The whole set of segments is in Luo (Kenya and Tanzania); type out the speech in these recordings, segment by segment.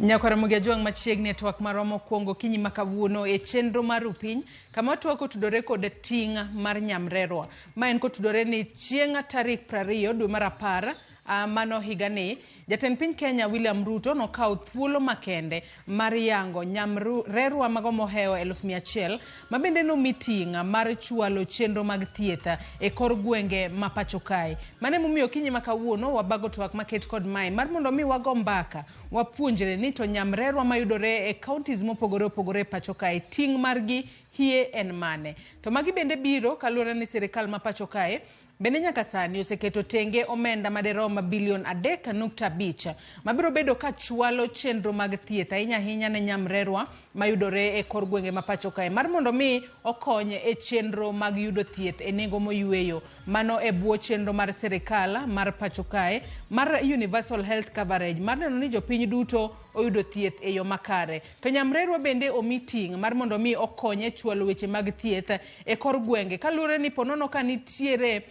Nyakwar Ramogi Ajwang' machiegni e twak marwa mokwongo okinyi ma kawuono e chenro mar Rupiny kama twak otudore kod ting' mar nyamrerwa. Ma en kotudore ni chieng' tarik 20 dwe mar 10 mano higani, jatend piny Kenya William Ruto nokawo thuolo makende mar yango nyamrerwa mago mohewo 100,000 ma bende nomi ting' mar chwalo chenro mag thieth e kor gwenge ma pacho kae. Mano emomiyo okinyi ma kawuono wabago twak maket kod mae mar mondo mi wago mbaka wapuonjre ni to nyamrerwa mayudore e counties mopogore opogore e pacho kae ting' margi hie en mane. To magi bende biro kaluwore ni sirikal ma pacho kae bende nyaka sani oseketo tenge omenda maderom bilion 3.5 mabiro bedo ka chwalo chenro mag thieth ahinya ahinya ne nyamrerwa mayudore e kor gwenge ma pacho kae mar mondo mi okony e chenro mag yudo thieth e nengo moyweyo mano e bwo chenro mar sirikal mar pacho kae mar Universal Health Coverage mar neno ni jopiny duto oyudo thieth e yo makare. To nyamrerwa bende omi ting' mar mondo mi okony e chwalo weche mag thieth e kor gwenge kaluwore ni ponono ka nitiere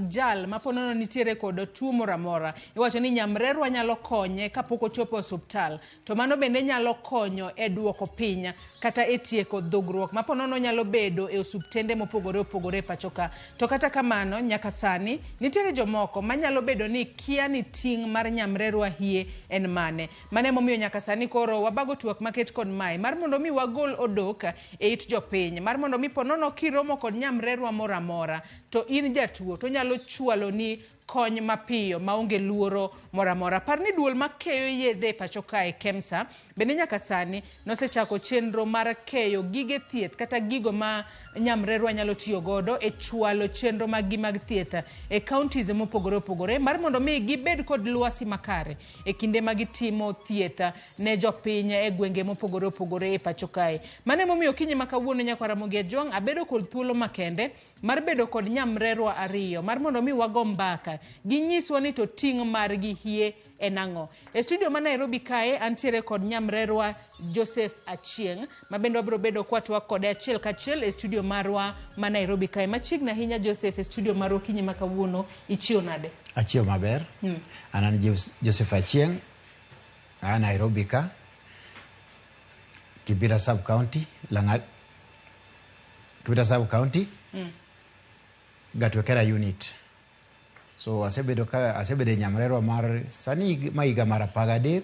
jal ma ponono nitiere kod tuo moro amora iwacho ni nyamrerwa nyalo konye kapok ochopo e osuptal to mano bende nyalo konyo e duoko piny kata e tieko dhogruok ma ponono nyalo bedo e osuptende mopogore opogore e pacho ka. To kata kamano nyaka sani nitiere jomoko manyalo bedo ni kia ni ting' mar nyamrerwa hie en mane. Mano emomiyo nyaka sani koro wabago twak maket kod mae mar mondo mi wagol odok e it jopiny mar mondo mi ponono kiromo kod nyamrerwa moro amora to in jatuo to onyalo chwaloni kony mapiyo maonge luoro moro amora. Par ni duol makeyo yedhe e pacho kae KEMSA bende nyaka sani nosechako chenro mar keyo gige thieth kata gigo ma nyamrerwa nyalo tiyo godo e chwalo chenro maggi mag thieth e counties mopogore opogore mar mondo mi gibed kod lwasi makare e kinde ma gitimo thieth ne jopiny e gwenge mopogore opogore e pacho kae. Mano emomiyo okinyi ma kawuono nyakwar Ramogi Ajwang' abedo kod thuolo makende mar bedo kod nyamrerwa ariyo mar mondo mi wago mbaka ginyiswa ni to ting' margi hie en ang'o. E studio ma Nairobi kae antiere kod nyamrerwa Joseph Achieng' ma bende wabiro bedo kwatwak kode achiel kachiel e studio marwa ma Nairobi kae. Machiegni ahinya Joseph e studio marwa okinyi ma kawuono, ichiew nade? Achiew maber. An an Joseph Achieng' aa Nairobi ka, Kibera sub county, Lang'at Kibera sub county, Gatwekera unit. So asebedo ka asebedo e nyamrerwa mar sani ma higa mar 13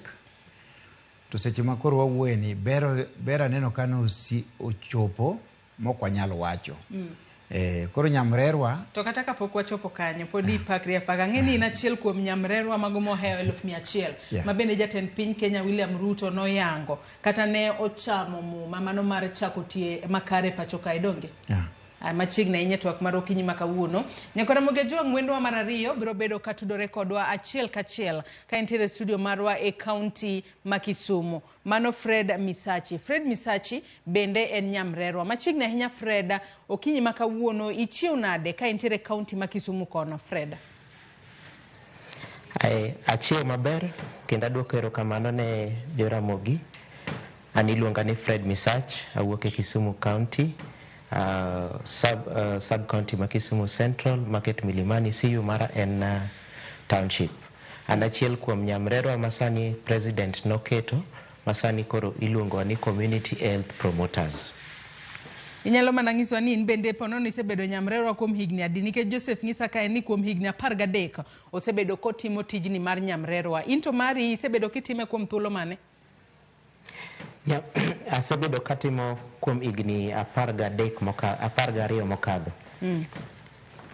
to seche ma koro wawuoye ni ber ber aneno ka nosi ochopo mok wanyal wacho. Koro nyamrerwa To kata kapok wachopo kanyo, pod ipakri apaka. Ang'e ni in achiel kuom nyamrerwa mago mohewo 100,000 ma bende jatend piny Kenya William Ruto noyango kata ne ochamo muma mano mar chako tie makare pacho kae donge? Yeah. Machiegni ahinya twak mar okinyi ma kawuono. Nyakwar Ramogi Ajwang' wendwa mar ariyo biro bedo ka tudore kodwa achiel kachiel ka entiere e studio marwa e kaunti ma Kisumu. Mano Fred Misachi. Fred Misachi bende en nyamrerwa. Machiegni ahinya Fred, okinyi ma kawuono ichiew nade ka intiere e kaunti ma Kisumu kono, Fred? Achiew maber kendo aduoko erokamano ne Joramogi. An iluonga ni Fred Misach, awuok e Kisumu County, sub county ma Kisumu Central, Market Milimani, CU mara en township. An achiel kuom nyamrerwa masani president noketo, masani koro iluongowa ni Community Health Promoters. Inyalo mana nyisowa ni in bende ponono isebedo nyamrerwa kuom higni adi nikech Joseph nyisa kae ni kuom higni 13 osebedo kotimo tijni mar nyamrerwa. In to mari isebedo kitime kuom thuolo mane? Yeah, asebedo katimo kuom higni 13 moka, 12 mokadho.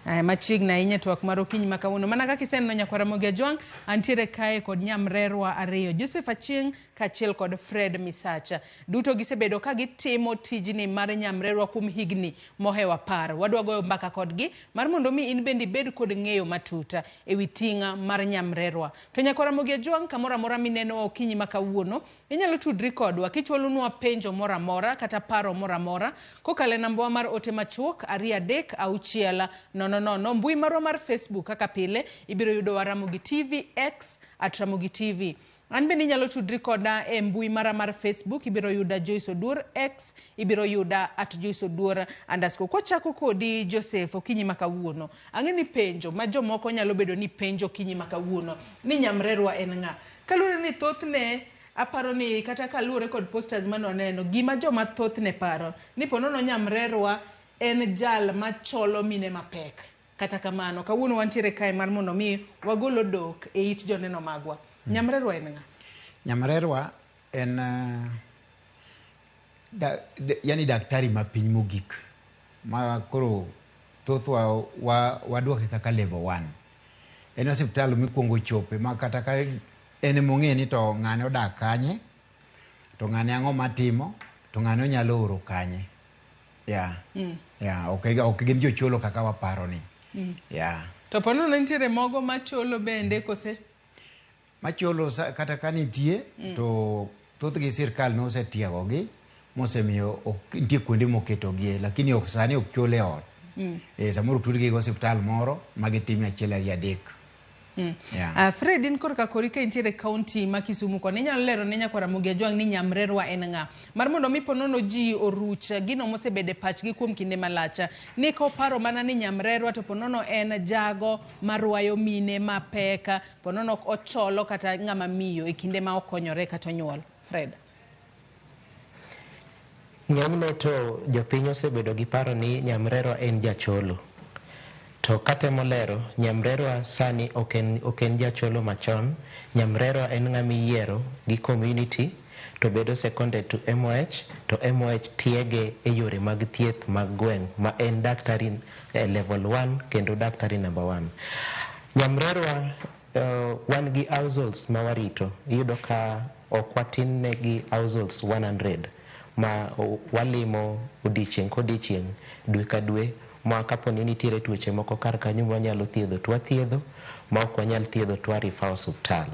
Aya, machiegni ahinya twak mar okinyi ma kawuono. Mana kaka iseneno nyakwar Ramogi Ajwang', antiere kae kod nyamrerwa ariyo, Joseph Achieng' kaachiel kod Fred Misacha. Duto gisebedo ka gitimo tijni mar nyamrerwa kuom higni mohewo 10. Wadwa goyo mbaka kodgi mar mondo mi in bende ibed kod ng'eyo matut e wi ting' mar nyamrerwa. To nyakwar Ramogi Ajwang', kamoro amora minenowa okinyi ma kawuono, inyalo tudri kodwa kichwalonwa penjo moro amora kata paro moro amora kokalo e nambawa mar ote machuok 23600. Mbui marwa mar Facebook kaka pile ibiro yudowa Ramogi TV, X at Ramogi TV. An bende inyalo tudri koda e mbui mara mar Facebook, ibiro yuda Joyce Oduor, X ibiro yuda at Joyce Oduor underscore. Kwachako kodi Joseph okinyi ma kawuono, ang'e ni penjo ma jomoko nyalo bedo ni penjo okinyi ma kawuono ni nyamrerwa en ng'a? Kaluwore ni thothne Aparo ni kata kaluwore kod posters mane waneno, gima joma thoth ne paro ni ponono nyamrerwa en jal macholo mine mapek. Kata kamano, kawuono wantiere kae mar mondo mi wagol odok e it joneno magwa. Nyamrerwa en ng'a? Nyamrerwa en yani daktari ma piny mogik ma koro thothwa waduoke kaka level 1. En osiptal mikwongo chope ma kata ka en emong'e ni to ng'ane odak kanye, to ng'ane ang'o matimo, to ng'ane onyalo oro kanye. Yeah. Yeah, ok gin jocholo kaka waparo ni. Yeah. To ponono nitiere mogo macholo bende kose? Macholo kata ka nitie to thothgi sirkal nosetiegogi mosemiyo ok nitie kuonde moketogie, lakini ok sani ok chol e ot. Samoro tudgi gi osiptal moro ma gitime 1 2 3. Yeah. Fred, in korka kori ka intiere kaunti ma Kisumu koni, inyalo lero ne nyakwar Ramogi Ajwang' ni nyamrerwa en ng'a? Mar mondo mi ponono ji oruch gino mosebedo e pachgi kuom kinde malach, ni koparo mana ni nyamrerwa to ponono en jago marwayo mine mapek, ponono ocholo kata ng'ama miyo e kinde ma okonyore kata onyuol. Fred. Ng'enyne to jopiny osebedo gi paro ni nyamrerwa en jacholo. To katemo lero, nyamrerwa sani ok en jacholo machon. Nyamrerwa en ng'ama iyiero gi community to bedo seconded to MOH, to MOH tiege e yore mag thieth mag gweng' ma en daktari level 1 kendo daktari number 1. Nyamrerwa wan gi households ma warito. Iyudo ka ok watin ne gi households 100 ma walimo odiechieng' kodiechieng', dwe ka dwe, ma kapo ni nitiere tuoche moko kar kanyo mwanyalo thiedho to wathiedho, ma ok wanyal thiedho to wa-refer osuptal.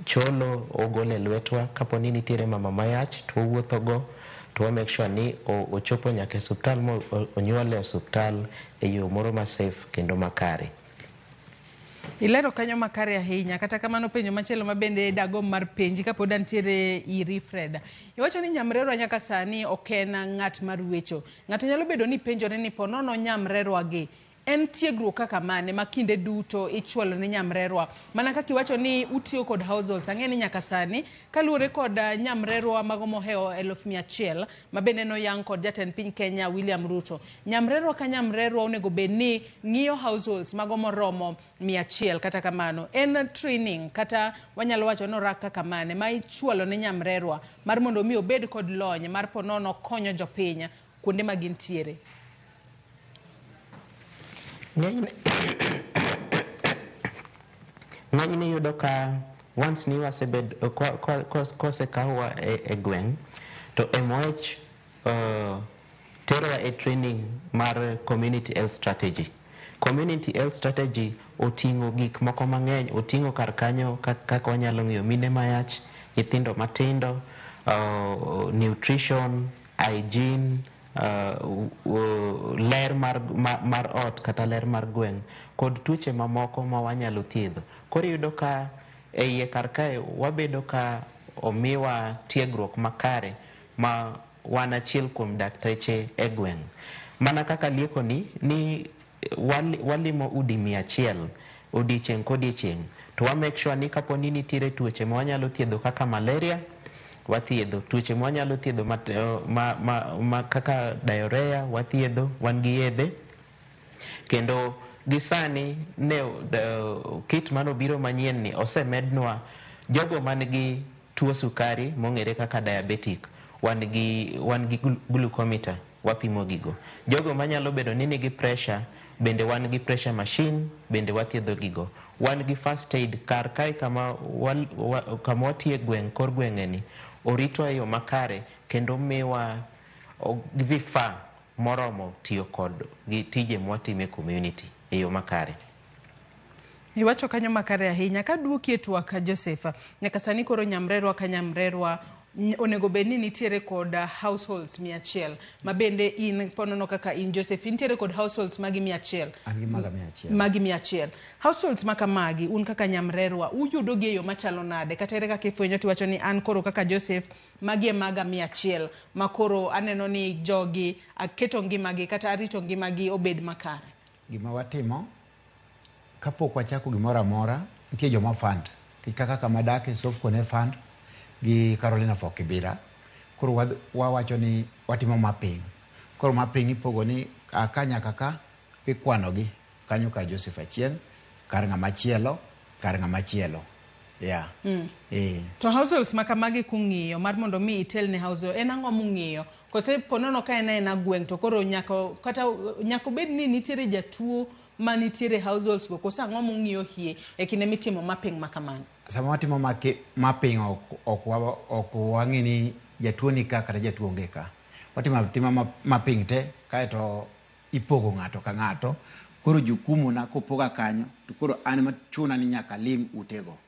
Cholo ogol e lwetwa, kapo ni nitiere mama mayach to wawuotho go to wa make sure ni ochopo nyaka e osuptal ma onyuole e osuptal e yo moro ma safe kendo makare. Ilero kanyo makare ahinya. Kata kamano penjo machielo ma bende dagomb mar penji kapod antiere iri Fred. Iwacho ni nyamrerwa nyaka sani ok en ng'at mar wecho. Ng'ato nyalo bedo ni penjore ni ponono nyamrerwa gi en tiegruok kaka mane ma kinde duto ichwalo ne nyamrerwa. Mana kaka iwacho ni utiyo kod households, ang'e ni nyaka sani kaluwore kod nyamrerwa mago mohewo 100,000 ma bende noyang kod jatend piny Kenya William Ruto. Nyamrerwa ka nyamrerwa onego bed ni ng'iyo households mago moromo 100. Kata kamano en training kata wanyalo wacho ni orak kaka mane ma ichwalo ne nyamrerwa mar mondo mi obed kod lony mar ponono konyo jopiny kuonde ma gintiere. Ng'enyne iyudo ka once ni wasebed kosekawwa e gweng' to MOH terowa e training mar community health strategy. Community health strategy oting'o gik moko mang'eny, oting'o kar kanyo kaka wanyalo ng'iyo mine mayach, nyithindo matindo, nutrition, hygiene, ler mar ot kata ler mar gweng' kod tuoche mamoko ma wanyalo thiedho. Koro iyudo ka e iye kar kae wabedo ka omiwa tiegruok makare ma wan achiel kuom dakteche e gweng'. Mana kaka lieko ni walimo udi 100 odiechieng' kodiechieng', to wa make sure ni kapo ni nitiere tuoche ma wanyalo thiedho kaka malaria, wathiedho. Tuoche ma wanyalo thiedho ma kaka diarrhea, wathiedho, wan gi yedhe. Kendo gi sani ne kit manobiro manyien ni osemednwa jogo man gi tuo sukari mong'ere kaka diabetic, wan gi glucometer wapimo gigo. Jogo manyalo bedo ni nigi pressure bende wan gi pressure machine bende wathiedho gigo. Wan gi first aid kar kae kama watiye gweng' kor gweng'eni oritwa e yo makare kendo miwa vifaa moromo tiyo kod gi tije mwatimo e community e yo makare. Iwacho kanyo makare ahinya. Kaduoki e twak Joseph, nyaka sani koro nyamrerwa ka nyamrerwa onego bed ni nitiere kod households 100 ma bende in ponono kaka in Joseph intiere kod households magi 100. An gi maga 100. Magi 100. Households maka magi un kaka nyamrerwa uyudo gi e yo machalo nade? Kata ere kaka ifwenyo tiwacho ni an koro kaka Joseph magi e maga 100 ma koro aneno ni jogi aketo ngimagi kata arito ngimagi obed makare. Gima watimo kapok wachako gimoro amora, nitie joma fund. Kaka kama adake, Sofco ne fund, gi Carolina for Kibera. Koro wawacho ni watimo mapping. Koro mapping ipogo ni ka nyaka ka ikwanogi kanyo ka Joseph Achieng, kar ng'ama chielo, kar ng'ama chielo. Yeah. To households ma kamagi kung'iyo mar mondo mi itel ne household, en ang'o mung'iyo? Kose ponono ka en aena gweng' to koro nyaka kata nyaka obed ni nitiere jatuo ma nitiere households go, koso ang'o mung'iyo hie e kinde mitimo mapping ma kamano? Sama watimo mapping ok wang'i ni jatuo ni ka kata jatuo onge ka. Watimo atima mapping te kaeto ipogo ng'ato ka ng'ato. Koro jukumu na kopoga kanyo to koro an ema chuna ni nyaka alim utego.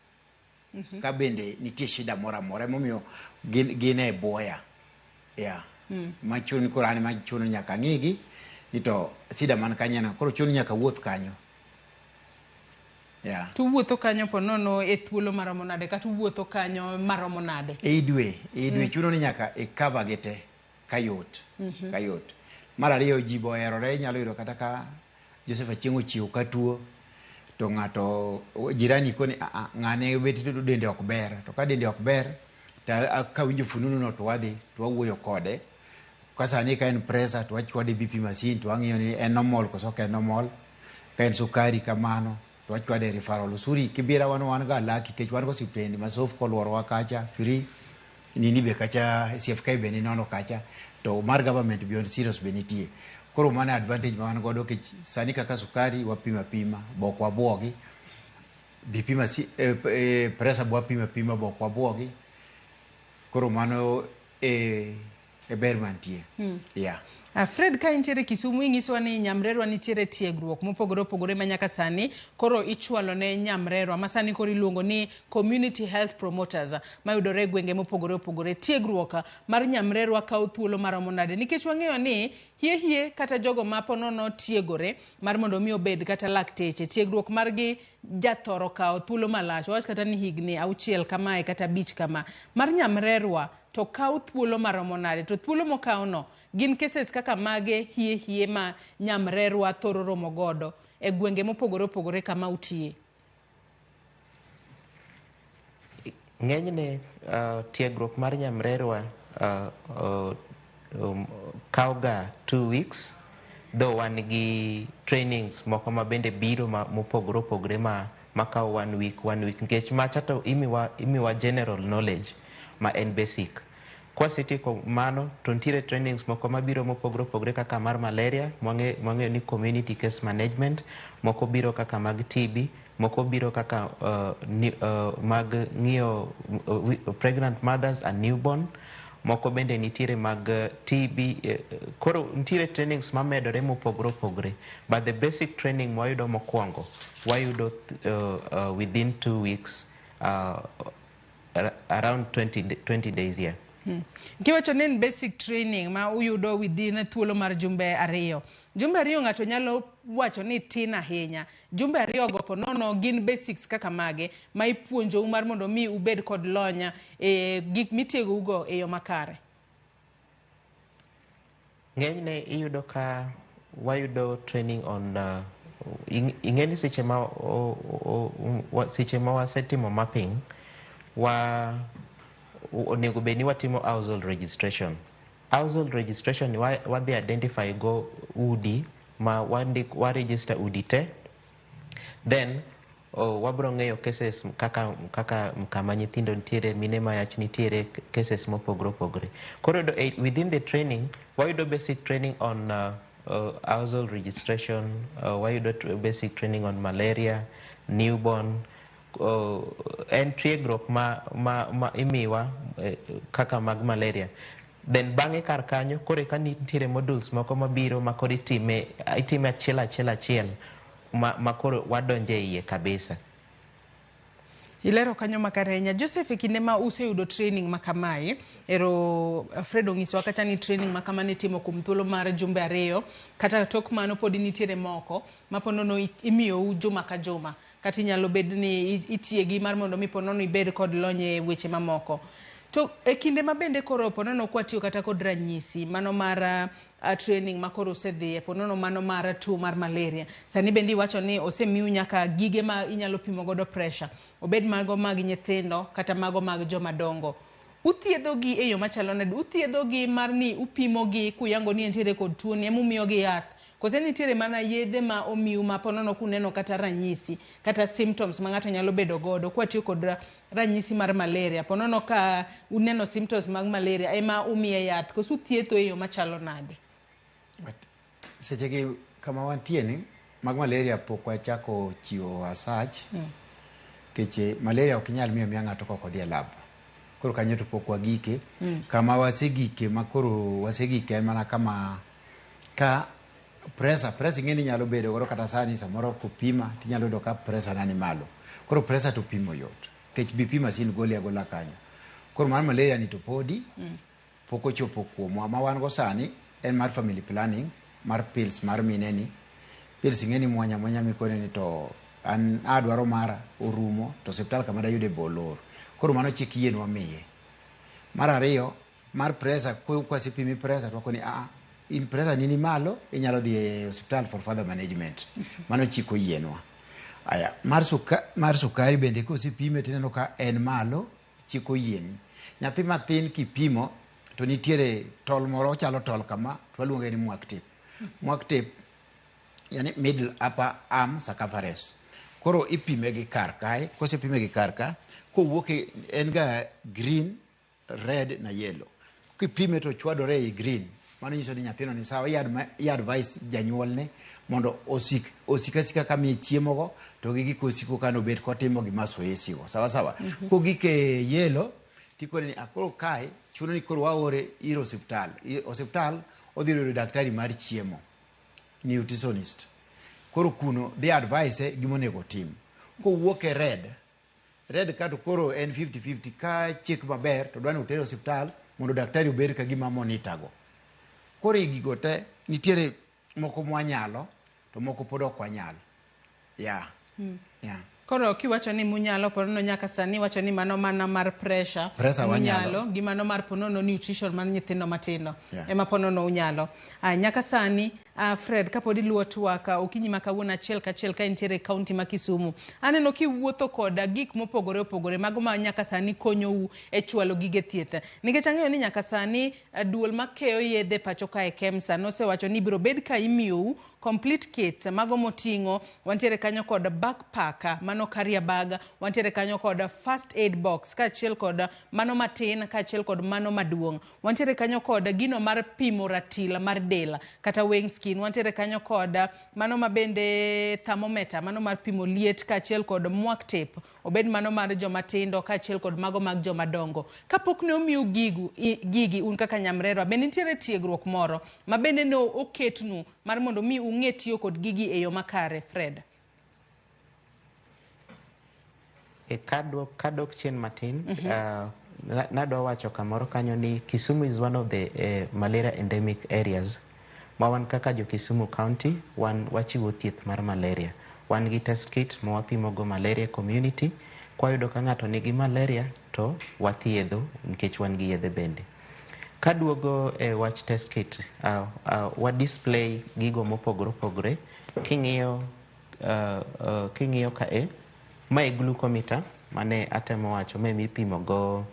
Ka bende nitie shida moro amora emomiyo gin e buoya. Yeah. Machuno ni koro an ema chuno ni nyaka ang'igi ni to shida man kanyo en koro chuno ni nyaka wuoth kanyo. Yeah. To uwuotho kanyo ponono e thuolo maromo nade kata uwuotho kanyo maromo nade? E dwe chuno ni nyaka e cover gi te kayot. Kayot. Mar ariyo ji be oherore, inyalo yudo kata ka Joseph Achieng ochiew ka tuo to ng'ato jirani koni a a ng'ane bet to dende ok ber, to ka dende ok ber to kawinjo fununu no to wadhi to wawuoyo kode. Ka sani ka en pressure to wachwade BP machine to wang'iyo ni en normal koso ok en normal. Ka en sukari kamano to wachwade referral. Usuri Kibera wan ga lucky nikech wan go osiptende ma sof koluorowa kacha free nini be kacha CFK be ni nono kacha to mar government beyond serious be nitie. Koro mano advantage ma wan godo nikech sani kaka sukari wapimo apima bok wabuogi, BP pressure be wapimo apima bok wabuogi. Koro mano e ber mantie. Yeah. Fred, ka intiere Kisumu ing'isowa ni Nyamrerwa nitiere tiegruok mopogore opogore ma nyaka sani koro ichwalo ne Nyamrerwa ma sani koro iluongo ni Community Health Promoters mayudore e gwenge mopogore opogore. Tiegruok mar Nyamrerwa kawo thuolo maromo nade? Nikech wang'eyo ni hie hie kata jogo ma ponono tiegore mar mondo mi obed kata lakteche, tiegruok margi jathoro kawo thuolo malach, wawach kata ni higni 6 kamae kata 5 kama. Mar Nyamrerwa to kawo thuolo maromo nade? To thuolo mokawo no gin cases kaka mage hie hie ma Nyamrerwa thoro romo godo e gwenge mopogore opogore kama utiye? Ng'enyne tiegruok mar Nyamrerwa kawo ga 2 weeks, though wan gi trainings moko ma bende biro mopogore opogore ma kawo 1 week, 1 week, nikech macha to imiwa general knowledge ma en basic. Kwasetieko mano to nitiere trainings moko mabiro mopogore opogore kaka mar malaria mwang'eyo ni community case management, moko biro kaka mag TB, moko biro kaka mag ng'iyo pregnant mothers and newborn, moko bende nitiere mag TB. Koro nitiere trainings mamedore mopogore opogore, but the basic training mwayudo mokwongo wayudo within 2 weeks, around 20 days here. Kiwacho ni en basic training ma uyudo within thuolo mar jumbe 2. Jumbe 2 ng'ato nyalo wacho ni tin ahinya. Jumbe 2 go ponono gin basics kaka mage ma ipuonjou mar mondo mi ubed kod lony e gik mitiegou e yo makare? Ng'enyne iyudo ka wayudo training on ing'eni seche ma wasetimo mapping, wa onego bed ni watimo household registration. Household registration ni wadhi identify go udi ma wa register udi te, then wabro ng'eyo cases kaka kama nyithindo nitiere, mine mayach nitiere, cases mopogore opogore. Koro within the training wayudo basic training on household registration, wayudo basic training on malaria, newborn. En tiegruok ma imiwa kaka mag malaria. Then bang'e kar kanyo koro eka nitiere modules moko mabiro ma koro itime achiel achiel achiel ma koro wadonje iye kabisa. Ilero kanyo makare ahinya. Joseph, e kinde ma useyudo training ma kamae, ero Fred onyisowa kata ni training ma kama nitimo kuom thuolo mar jumbe 2, kata tok mano pod nitiere moko ma ponono imiyou juma ka juma, kata inyalo bed ni itiegi mar mondo mi ponono ibed kod lony e weche mamoko. To e kinde ma bende koro ponono kwatiyo kata kod ranyisi mano mar training ma koro usedhiye, ponono mano mar tuo mar malaria, sani bende iwacho ni osemiu nyaka gige ma inyalo pimo godo pressure, obed mago mag nyithindo kata mago mag joma dongo. Uthiedho gi e yo machalo nade? Uthiedho gi mar ni upimo gi kuyango ni entiere kod tuo ni emomiyo gi yath? Kose nitiere mana yedhe ma omiu ma ponono kuneno kata ranyisi kata symptoms ma ng'ato nyalo bedo godo kwatiyo kod ranyisi mar malaria, ponono ka uneno symptoms mag malaria ema umiye yath, koso uthietho e yo machalo nade? But sechegi kama wantie ni mag malaria pok wachako chiwo asach nikech malaria ok inyal miyo miya ng'ato kok odhi e lab. Koro kanyo to pok wagike. Kama wasegike ma koro wasegike en mana kama ka pressure ing'e ni inyalo bedo godo kata sani samoro kopima tinyalo yudo ka pressure na ni malo. Koro pressure to pimo yot nikech BP machine goli agola kanyo. Koro mar malaria ni to podi pok ochopo kuomwa. Ma wan go sani en mar family planning, mar pills mar mine ni. Pills ing'e ni mwanya amwanya mikone ni to an adwaro mara orumo to osiptal kama dayude be olor. Koro mano chik yienwa miye. Mar ariyo, mar pressure, kwasepimi pressure to wakoni a in pressure ni ni malo, inyalo dhi e osiptal for further management. Mano chik oyienwa. Aya, mar sukari bende kosepime tineno ka en malo, chik oyieni. Nyathi mathin kipimo to nitiere tol moro ochalo tol kama to waluonge ni MUAC tape. MUAC tape yani middle upper arm circumference. Koro ipime gi kar kae, kosepime gi kar ka, kowuok en ga green, red na yellow. Kipime to chwadore ei green, mano nyiso ni nyathino ni sawa. I advise janyuolne mondo osik asika kamiye chiemo go to gi gik osiko kano bet kotimo gi mazoezi go. Sawa sawa. Kogik e yellow, tikone ni koro kae chuno ni koro waore ir osiptal. Osiptal odhi yudo daktari mar chiemo, nutritionist. Koro kuno dhi advise gimonego otim. Kowuok e red, red ka to koro en 50-50 ka chik maber to dwani otere osiptal mondo daktari obed ka gima monitor go. Koro e gigo te nitiere moko mwanyalo to moko pod ok wanyal. Yeah. Yeah. Koro kiwacho ni munyalo ponono nyaka sani iwacho ni mano mana mar pressure, Pressure wanyalo. Munyalo gi mano mar ponono nutrition mar nyithindo matindo ema ponono unyalo. Nyaka sani Fred, kapod iluwo twak okinyi ma kawuono achiel kachiel ka intiere e kaunti ma Kisumu, aneno kiwuotho koda gik mopogore opogore mago ma nyaka sani konyou e chwalo gige thieth, nikech ang'eyo ni nyaka sani duol makeyo yedhe pacho kae KEMSA nosewacho ni ibiro bed ka imiyou complete kits mago moting'o wantiere kanyo kod backpack, mano carrier bag, wantiere kanyo kod first aid box kaachiel kod mano matin kaachiel kod mano maduong', wantiere kanyo kod gino mar pimo ratil mar del kata weighing skin, wantiere kanyo kod mano mabende thermometer, mano mar pimo liet kaachiel kod MUAC tape, obed mano mar joma tindo kaachiel kod mago mag joma dongo. Kapok ne omiu gigi un kaka nyamrerwa, bende nitiere tiegruok moro ma bende ne oketnu mar mondo mi ung'e tiyo kod gigi e yo makare, Fred? E kadok chien matin, nadwa wacho kamoro kanyo ni Kisumu is one of the malaria endemic areas ma wan kaka jo Kisumu County wan wachiwo thieth mar malaria. Wan gi test kit ma wapimo go malaria community. Kwayudo ka ng'ato nigi malaria to wathiedho nikech wan gi yedhe bende. Kaduogo e wach test kit, wa display gigo mopogore opogore. King'iyo ka e, mae glucometer mane atemo wacho, mae mipimo go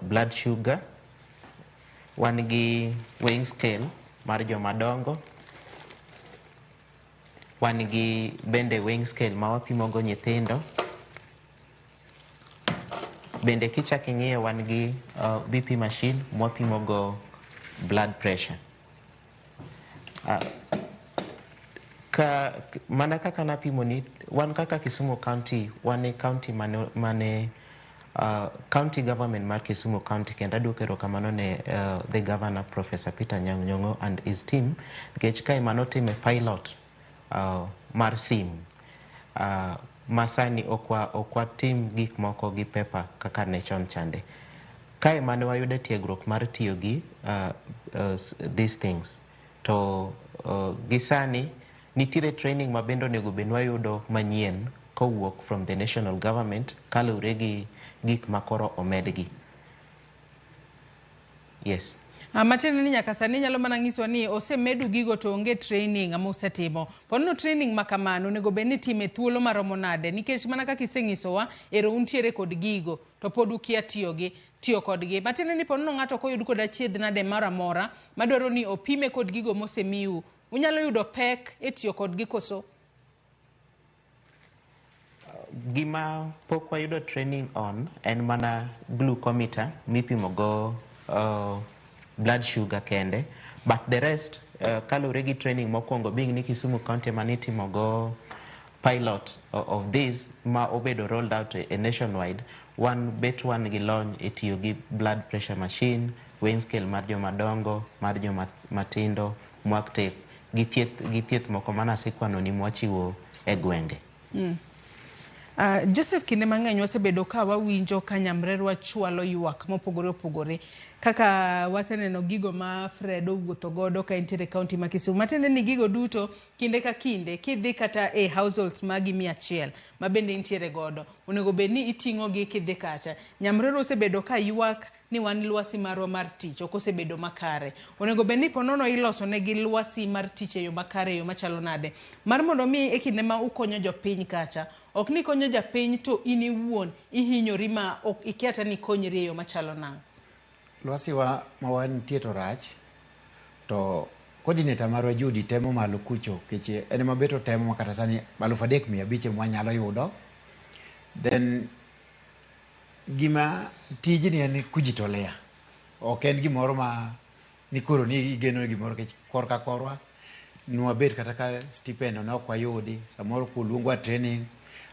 blood sugar. Wan gi weighing scale mar joma dongo. Wan gi bende weighing scale ma wapimo go nyithindo. Bende kichak ing'iyo wan gi BP machine mwapimo go blood pressure. Ka mana kaka napimo ni wan kaka Kisumu County, wan e county mane county government mar Kisumu County, kendo aduoko erokamano ne the governor Professor Peter Anyang' Nyong'o and his team, nikech kae manotime pilot mar sim masani ok watim gik moko gi paper kaka ne chon chande. Kae mane wayude tiegruok mar tiyo gi these things to gi sani nitiere training ma bende onego bed ni wayudo manyien kowuok from the national government kaluwore gi gik ma koro omedgi. Yes. Matiende ni nyaka sani nyalo mana nyisowa ni osemedu gigo to onge training musetimo. Ponono training ma kamano onego bed ni itime thuolo maromo nade? Nikech mana kaka isenyisowa, ero untiere kod gigo to pod ukia tiyo kodgi. Matiende ni ponono ng'ato ok oyud kod achiedh nade moro amora madwaro ni opime kod gigo mosemiu, unyalo yudo pek e tiyo kodgi koso? Gima pok wayudo training on en mana glucometer mipimo go blood sugar kende, but the rest, kaluwore gi training mokwongo, being ni Kisumu County manitimo go pilot of this ma obedo rolled out e nationwide, wan bet wan gi lony e tiyo gi blood pressure machine, weighing scale mar joma dongo, mar joma matindo, MUAC tape gi thieth moko manasekwano ni mwachiwo e gwenge. Joseph, kinde mang'eny wasebedo ka wawinjo ka nyamrerwa chwalo ywak mopogore opogore kaka waseneno gigo ma Fred owuotho godo ka entiere e kaunti ma Kisumu. Matiende ni gigo duto kinde ka kinde kidhi kata e households magi 100 ma bende intiere godo, onego bed ni iting'o gi kidhi kacha. Nyamrerwa osebedo ka ywak ni wan lwasi marwa mar tich ok osebedo makare. Onego bed ni ponono iloso negi lwasi mar tich e yo makare, e yo machalo nade? Mar mondo mi e kinde ma ukonyo jopiny kacha, ok ni konyo japiny to in iwuon ihinyori ma ok ikia kata ni ikonyri e yo machalo nang'o. Lwasi wa ma wantie to rach, to coordinator marwa Judy temo malo kucho kech en ema bet otemo ma kata sani 3500 ema wanyalo yudo. Then gima tijni en kujitolea, ok en gimoro ma ni koro ni igeno gimoro kech korka korwa nwabet kata ka stipend ne ok wayudi. Samoro koluongwa training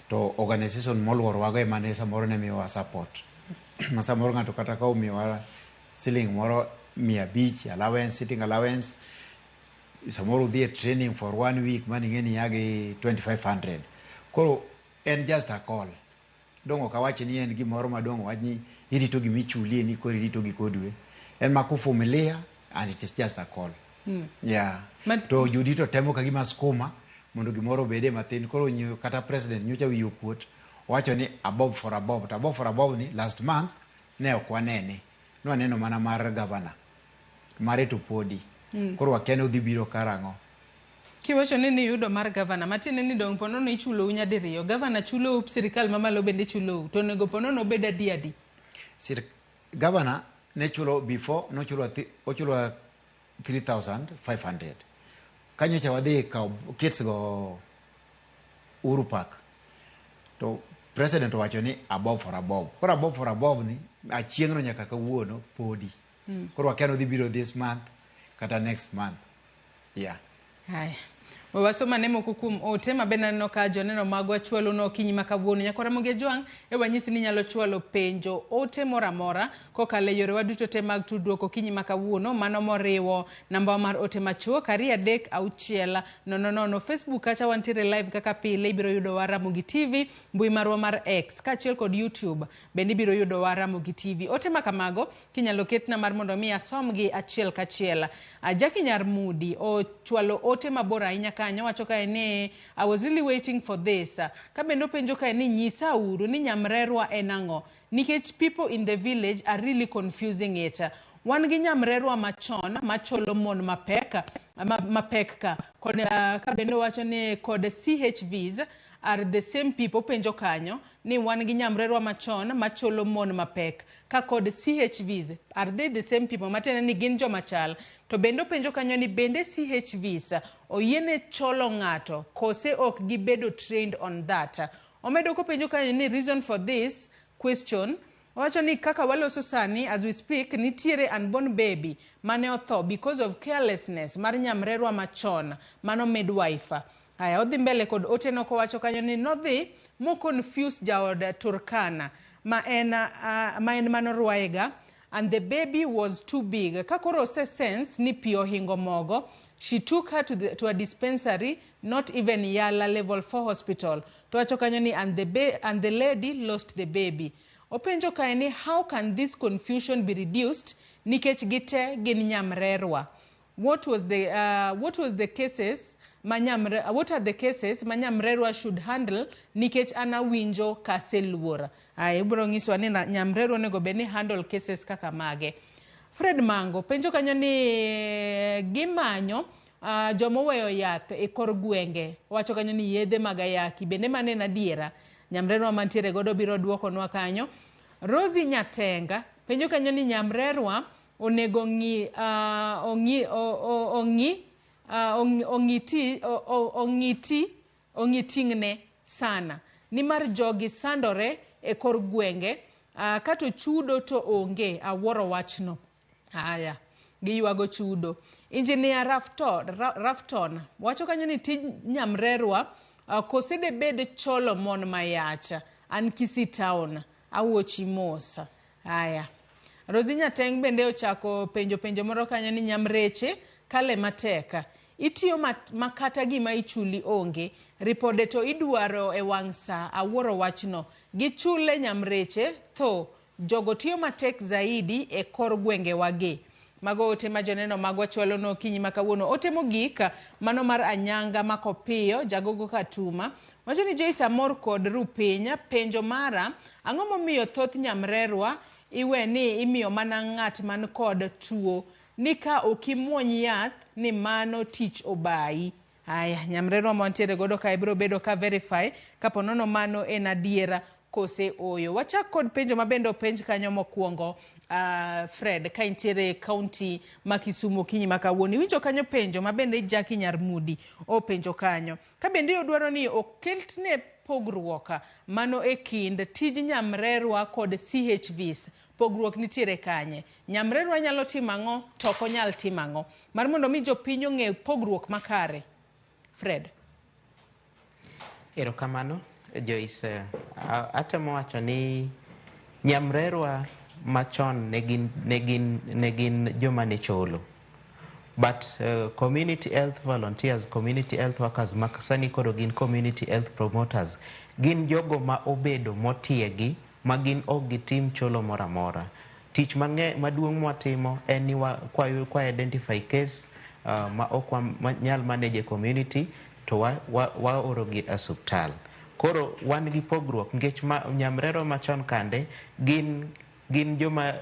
to organization moluorowago ema ne samoro ne miyowa support, ma samoro ng'ato kata ka omiyowa siling moro 500 allowance, sitting allowance, samoro udhi e training for one week mano ing'e ni ya gi 2500. Koro en just a call. Dong' ok awach ni en gimoro madong' wach ni irito gimichulie ni koro irito giko dwe. En ma kuvumilia and it is just a call. Yeah. To Judy to temo ka gima skuma mondo gimoro obede mathin. Koro kata president nyocha wiye okuot owacho ni a bob for a bob, to a bob for a bob ni last month ne ok wanene, nwaneno mana mar governor mare to podi. Koro wakia ni odhi biro karang'o. Kiwacho ni niyudo mar gavana, matiende ni dong' ponono ichulou nyadiriyo. Gavana chulou, sirikal mamalo bende chulou. To onego ponono obed adi adi? Governor ne chulo before nochulo ochulo 3500. Kanyocha wadhi kawo kits go Uhuru Park to president owacho ni a bob for a bob. Koro a bob for a bob ni achieng'no nyaka kawuono podi. Koro wakia ni odhi biro this month kata next month, yeah. Haya. We wasom ane moko kuom ote ma bende aneno ka joneno magwa chwalo no okinyi ma kawuono. Nyakwa Ramogi Ajwang' e wanyisi ni inyalo chwalo penjo, ote moro amora kokalo e yorewa duto te mag tudruok okinyi ma kawuono, mano moriwo namba mar ote machuok 23600. Facebook kacha wantiere live kaka pile, ibiro yudowa Ramogi TV, mbui marwa mar X kaachiel kod YouTube bende ibiro yudowa Ramogi TV. Ote ma kamago kinyalo ketna mar mondo mi asomgi achiel kachiel. Jackie Nyar Mudi ochwalo ote mabor ahinya kanyo, wacho kae ni "I was really waiting for this." Ka bende openjo kae ni nyisa uru ni nyamrerwa en ang'o, nikech people in the village are really confusing it. Wan gi nyamrerwa machon macholo mon mapek mapek ka kod ka bende owacho ni kod CHVs are the same people. Penjo kanyo ni wan gi nyamrerwa machon macholo mon mapek ka kod CHVs, are they the same people? Matiende ni gin joma chal. To bende openjo kanyo ni bende CHVs oyiene cholo ng'ato kose ok gibedo trained on that? Omedo kopenjo kanyo ni reason for this question, owacho ni kaka waloso sani, as we speak, nitiere unborn baby mane otho because of carelessness mar nyamrerwa machon, mano midwife. Aya, odhi mbele kod oteno kowacho kanyo ni nodhi mo confuse jaod Turkana ma en manorwayega and the baby was too big. Ka koro ose sense ni pi ohingo mogo, she took her to a dispensary, not even Yala level 4 hospital. To wacho kanyo ni and the lady lost the baby. Openjo kae ni how can this confusion be reduced, nikech gite gin nyamrerwa? What was the cases ma nyamre, what are the cases ma nyamrerwa should handle, nikech an awinjo kaseluor. Aya, ibiro nyisowa ni nyamrerwa onego bed ni handle cases kaka mage. Fred Mango penjo kanyo ni gimanyo jomoweyo yath e kor gwenge. Wacho kanyo ni yedhe mag ayaki bende mano en adiera. Nyamrerwa mantiere godo biro duokonwa kanyo. Rosie Nyatenga penjo kanyo ni nyamrerwa onego ng'i ong'i ong'i ong'i ong'i ti ong'i ting'ne sana nimar jogi sandore e kor gwenge kato chudo to onge. Awuoro wachno. Haya, giywago chudo. Engineer Rafton wacho kanyo ni tij nyamrerwa kose debed cholo mon mayach. An Kisii town awuochi mos. Haya, Rosie Nyateng bende ochako penjo moro kanyo ni nyamreche kale matek. Itiyo makata gima ichuli onge. Ripode to idwaro e wang' sa. Awuoro wachno. Gichule nyamreche tho. Jogo tiyo matek zaidi e kor gwenge wagi. Mago ote ma joneno magwa chwalo no okinyi ma kawuono. Ote mogik mano mar Anyanga Makopiyo Jagogo Katuma wacho ni Joyce amor kod Rupiny. Penjo mara, ang'o momiyo thoth nyamrerwa iwe ni imiyo mana ng'at man kod tuo ni ka ok imuony yath ni mano tich obayi? Aya, nyamrerwa mantiere godo kae biro bedo ka verify kapo nono mano en adiera kose oyo. Wachak kod penjo mabende openj kanyo mokwongo. Fred, ka intiere county ma Kisumu okinyi ma kawuono, iwinjo kanyo penjo mabende Jackie Nyarmudi openjo kanyo. Ka bende odwaro ni oketne pogruok mano e kind tij nyamrerwa kod CHVs, pogruok nitiere kanye? Nyamrerwa nyalo timo ang'o to ok onyal timo ang'o? Mar mondo mi jopiny ong'e pogruok makare. Fred. Erokamano Joyce. Atemo wacho ni nyamrerwa machon ne gin joma ne cholo. But community health volunteers, community health workers ma sani koro gin community health promoters, gin jogo ma obedo motiegi ma gin ok gitim cholo moro amora. Tich maduong' mwatimo en ni kwa identify case ma ok nyal manage e community to waoro gi e osiptal. Koro wan gi pogruok nikech nyamrerwa machon kande gin joma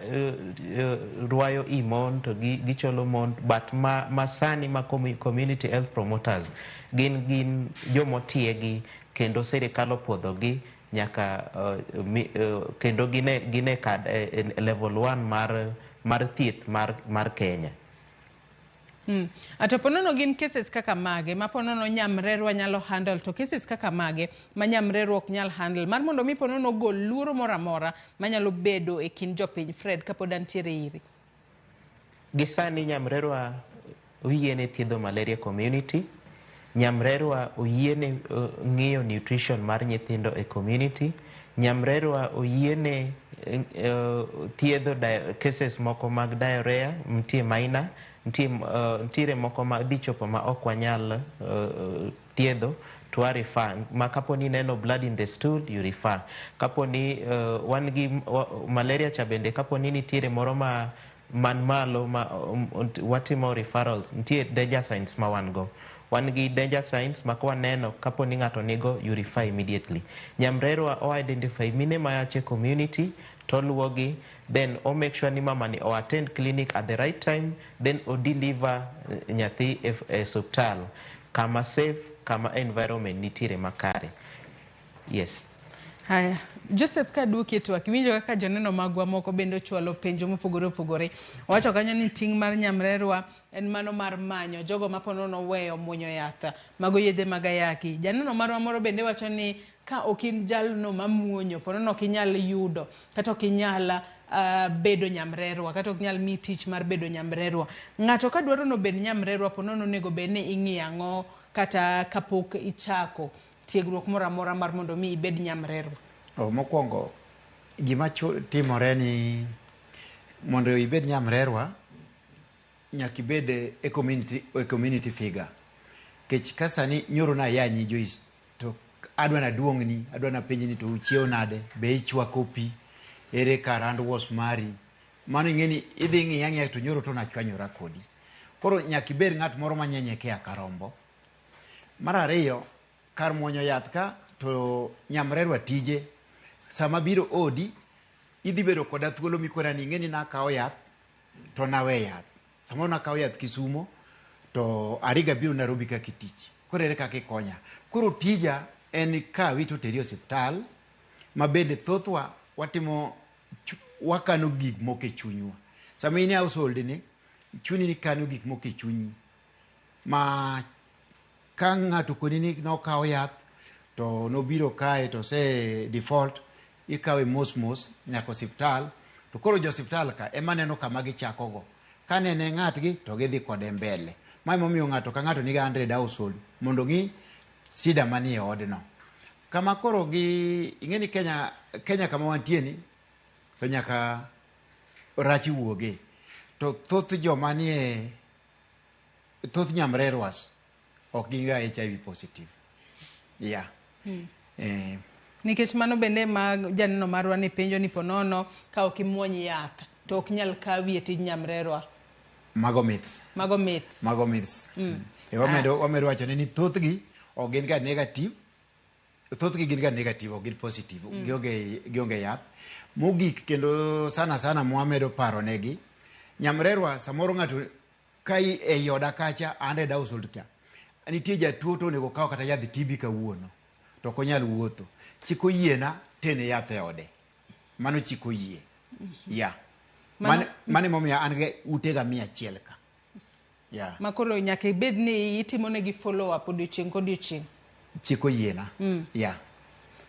rwayo i mon to gicholo mon, but ma sani ma community health promoters gin jomotiegi kendo sirikal opuodhogi nyaka kendo gine kad level 1 mar thieth mar Kenya. Ato ponono gin cases kaka mage ma ponono nyamrerwa nyalo handle, to cases kaka mage ma nyamrerwa ok nyal handle, mar mondo mi ponono gol luoro moro amora manyalo bedo e kind jopiny. Fred, kapod antiere iri. Gi sani nyamrerwa oyiene thiedho malaria community, nyamrerwa oyiene ng'iyo nutrition mar nyithindo e community, nyamrerwa oyiene thiedho cases moko mag diarrhea, nitie minor, nitiere moko ma dhi chopo ma ok wanyal thiedho to wa refer. Ma kapo ni ineno blood in the stool, you refer. Kapo ni wan gi malaria cha bende, kapo ni nitiere moro ma man malo ma watimo referrals, nitie danger signs ma wan go. Wan gi danger signs ma kwaneno kapo ni ng'ato nigo, you refer immediately. Nyamrerwa o identify mine mayach e community to luwogi, then o make sure ni mama ni o attend clinic at the right time, then o deliver nyathi e osiptal kama safe, kama environment nitiere makare. Yes. Haya, Joseph, kaduoki e twak, iwinjo kaka joneno magwa moko bende ochwalo penjo mopogore opogore. Owacho kanyo ni ting' mar nyamrerwa en mano mar manyo jogo ma ponono oweyo muonyo yath mago yedhe mag ayaki. Janeno marwa moro bende wacho ni ka ok in jalno mamuonyo, ponono ok inyal yudo kata ok inyal bedo nyamrerwa, kata ok nyal miyi tich mar bedo nyamrerwa. Ng'ato ka dwaro nobed nyamrerwa, ponono onego bed ni ing'iyo ang'o kata kapok ichako tiegruok moro amora mar mondo mi ibed nyamrerwa? Mokwongo, gima timore ni mondo ibed nyamrerwa nyaka ibed e community figure. Kech ka sani nyoro na yanyi Joyce, to adwa naduong'ni, adwa napenji ni to uchiewo nade, be ichwako pi, ere kar hand wash mari. Mano ing'e ni idhi ng'iya ang'iya to nyoro to nachwanyora kodi. Koro nyaka ibed ng'at moro manyenyekea ka rombo. Mar ariyo, kar muonyo yath ka to nyamrerwa tije sama biro odi idhi bedo koda thuolo mikona ni ing'e ni nakawo yath To nawe yath. Samoro nakawo yath Kisumo to ariga biro Nairobi kaka tich. Koro ere kaka ikonya? Koro tija en kawi to teri e osiptal ma bende thothwa watimo wakano gik moko e chunywa. Sama in e household ni, chuni ni kano gik moko e chunyi. Ma ka ng'ato koni ni nokawo yath to nobiro kae to ose default, ikawe mos mos nyaka osiptal. To koro jo osiptal ka ema neno kama gichako go. Ka nene ng'atgi to gidhi kode mbele. Ma emomiyo ng'ato ka ng'ato nigi 100 household mondo ng'i shida manie odno. Kama koro gi ing'e ni Kenya kama wantie ni to nyaka rach wuoge. To thoth joma nie thoth nyamrerwas ok gin ga HIV positive. Yeah. Nikech mano bende ma janeno marwa ni penjo ni ponono ka ok imuony yath to ok nyal kawi e tij nyamrerwa. Mago myths. Mago myths. Mago myths. Wamedo wacho ni thothgi ok gin ga negative. Thothgi gin ga negative, ok gin positive. Gionge yath. Mogik kendo sana sana mwamedo paro negi. Nyamrerwa samoro ng'ato ka ei oda kacha 100 household ka. Nitie jatuo to onego kaw kata yadh TB kawuono. To ok onyal wuotho. Chik oyiena tene yath e ode. Mano chik oyie. Yeah. Mano emomiyo an gi utega 100 ka. Yeah. Ma koro nyaka ibed ni itimo negi follow up odiochieng' kodiochieng'. Chik oyiena. Yeah.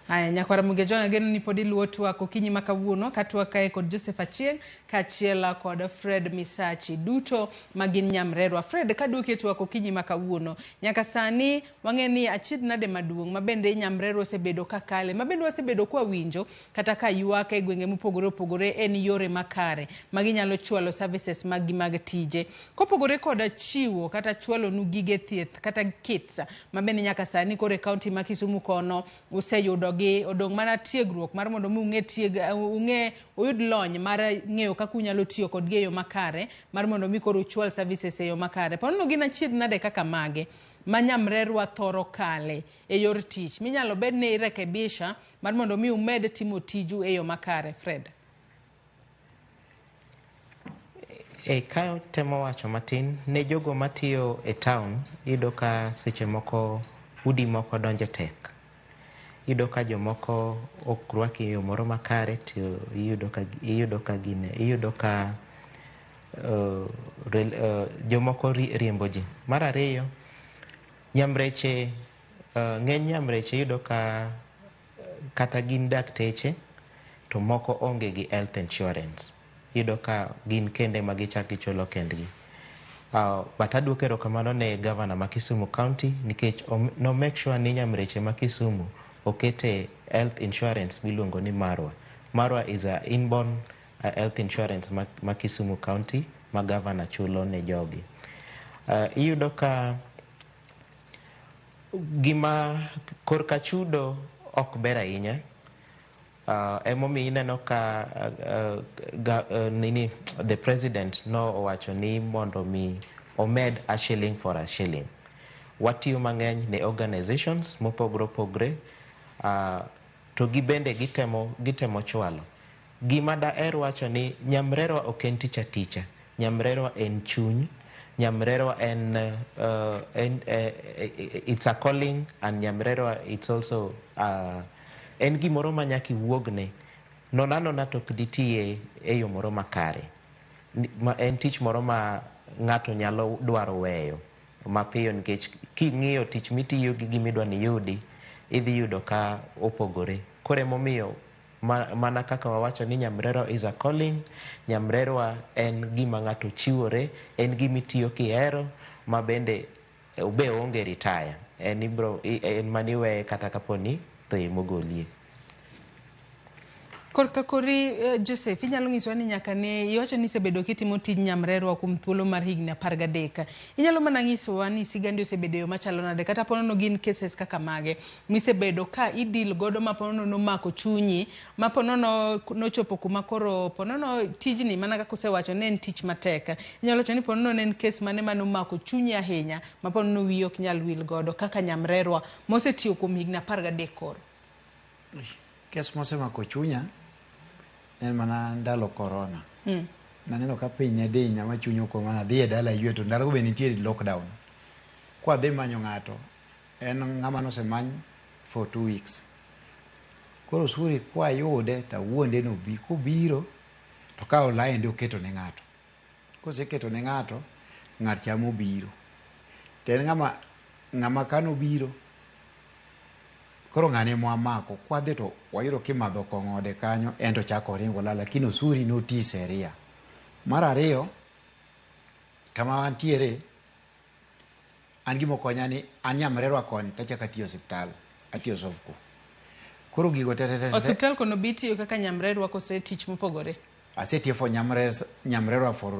Aya, nyakwara Mugejo, ageno ni pod iluwo twak okinyi ma kawuono ka twak kae kod Joseph Achieng' kaachiel kod Fred Misachi duto ma gin nyamrerwa. Fred, kaduoki e twak okinyi ma kawuono, nyaka sani wang'e ni achiedh nade maduong' ma bende nyamrerwa osebedo ka kale, ma bende wasebedo kwa winjo kata ka ywak e gwenge mopogore opogore en yore makare ma ginyalo chwalo services mag gi mag tije. Kopogore kod chiwo kata chwalonu gige thieth kata kits ma bende nyaka sani koro e kaunti ma Kisumu kono useyudogi, odong' mana tiegruok mar mondo mi ung'e tieg ung'e uyud lony mar ng'eyo kaka unyalo tiyo kodgi e yo makare mar mondo mi koro uchwal services e yo makare. Ponono gin achiedh nade kaka mage ma nyamrerwa thoro kale e yor tich minyalo bed ni irekebisha mar mondo mi umed timo tiju e yo makare, Fred? Ka temo wacho matin ne jogo matiyo e town, iyudo ka seche moko udi moko donje tek. Iyudo ka jomoko ok rwaki e yo moro makare to iyudo ka gine iyudo ka jomoko riembo ji. Mar ariyo, nyamreche ng'eny nyamreche iyudo ka kata gin dakteche to moko onge gi health insurance. Iyudo ka gin kende ma gichak gichulo kendgi. But aduoko erokamano ne gavana ma Kisumu County nikech no make sure ni nyamreche ma Kisumu okete health insurance miluongo ni Marwa. Marwa is a inborn health insurance ma Kisumu County ma gavana chulo ne jogi. Iyudo ka gima korka chudo ok ber ahinya. Emomiyo ineno ka nini the president no owacho ni mondo mi omed a shilling for a shilling. Watiyo mang'eny ne organizations mopogore opogore to gibende gitemo chwalo. Gima daher wacho ni nyamrerwa ok en tich aticha. Nyamrerwa en chuny. Nyamrerwa en it's a calling, and nyamrerwa it's also en gimoro ma nyaka iwuogne. Nono anona to ok ditiye e yo moro makare. Ma en tich moro ma ng'ato nyalo dwaro weyo mapiyo nikech king'iyo tich mitiyo gi gimidwa ni iyudi, idhi yudo ka opogore. Koro emomiyo mana kaka wawacho ni nyamrerwa is a calling, nyamrerwa en gima ng'ato chiwore, en gima itiyo kihero, ma bende be oonge retire. En ibro en maniweye kata kapo ni tho emogolie. Korka kori, Joseph, inyalo nyisowa ni nyaka ne iwacho ni isebedo kitimo tij nyamrerwa kuom thuolo mar higni 13. Inyalo mana nyisowa ni sigandi osebedo e yo machalo nade kata ponono gin cases kaka mage misebedo ka i-deal godo ma ponono nomako chunyi ma ponono nochopo kuma koro ponono tijni mana kaka usewacho ne en tich matek. Inyalo wacho ni ponono ne en case mane manomako chunyi ahinya ma ponono wiyi ok nyal wil godo kaka nyamrerwa mosetiyo kuom higni 13 koro. Kes mosemako chunya en mana ndalo corona. Naneno ka piny ne diny ma chuny okoma nadhi e dala ywe to ndalogo be nitie lockdown. Kwadhi manyo ng'ato, en ng'ama nosemany for 2 weeks. Koro Osuri kwayude tawuonde nobi, kobiro to kawo lainde oketo ne ng'ato. Koseketo ne ng'ato, ng'at cha mobiro. To en ng'ama kanobiro, koro ng'ane mwamako, kwadhi to wayudo kimadho kong'o ode kanyo, en to chako oringo lal, lakini Osuri noti seria. Mar ariyo, kama wantiere, an gimokonya ni an nyamrerwa koni tachako atiyo osiptal, atiyo Sofco. Koro gigo te te te te, Osiptal kono bi tiyo kaka nyamrerwa kose tich mopogore? Asetiyo for nyamrerwa for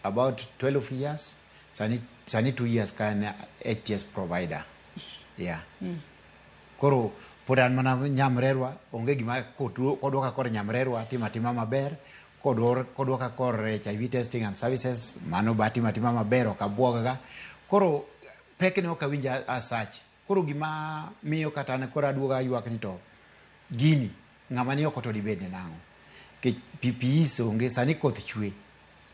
about 12 years. Sani 2 years ka an HTS provider. Yeah. Koro pod an mana nyamrerwa, onge gima koduoka kor nyamrerwa, timo atima maber. Koduoka kor HIV testing and services, mano be atimo atima maber, ok abuogaga. Koro pek ne ok awinj as such. Koro gima miyo kata an koro aduogo aywak ni to gini ng'ama ni oko to dibed nang'o? Nikech PPEs onge, sani koth chwe.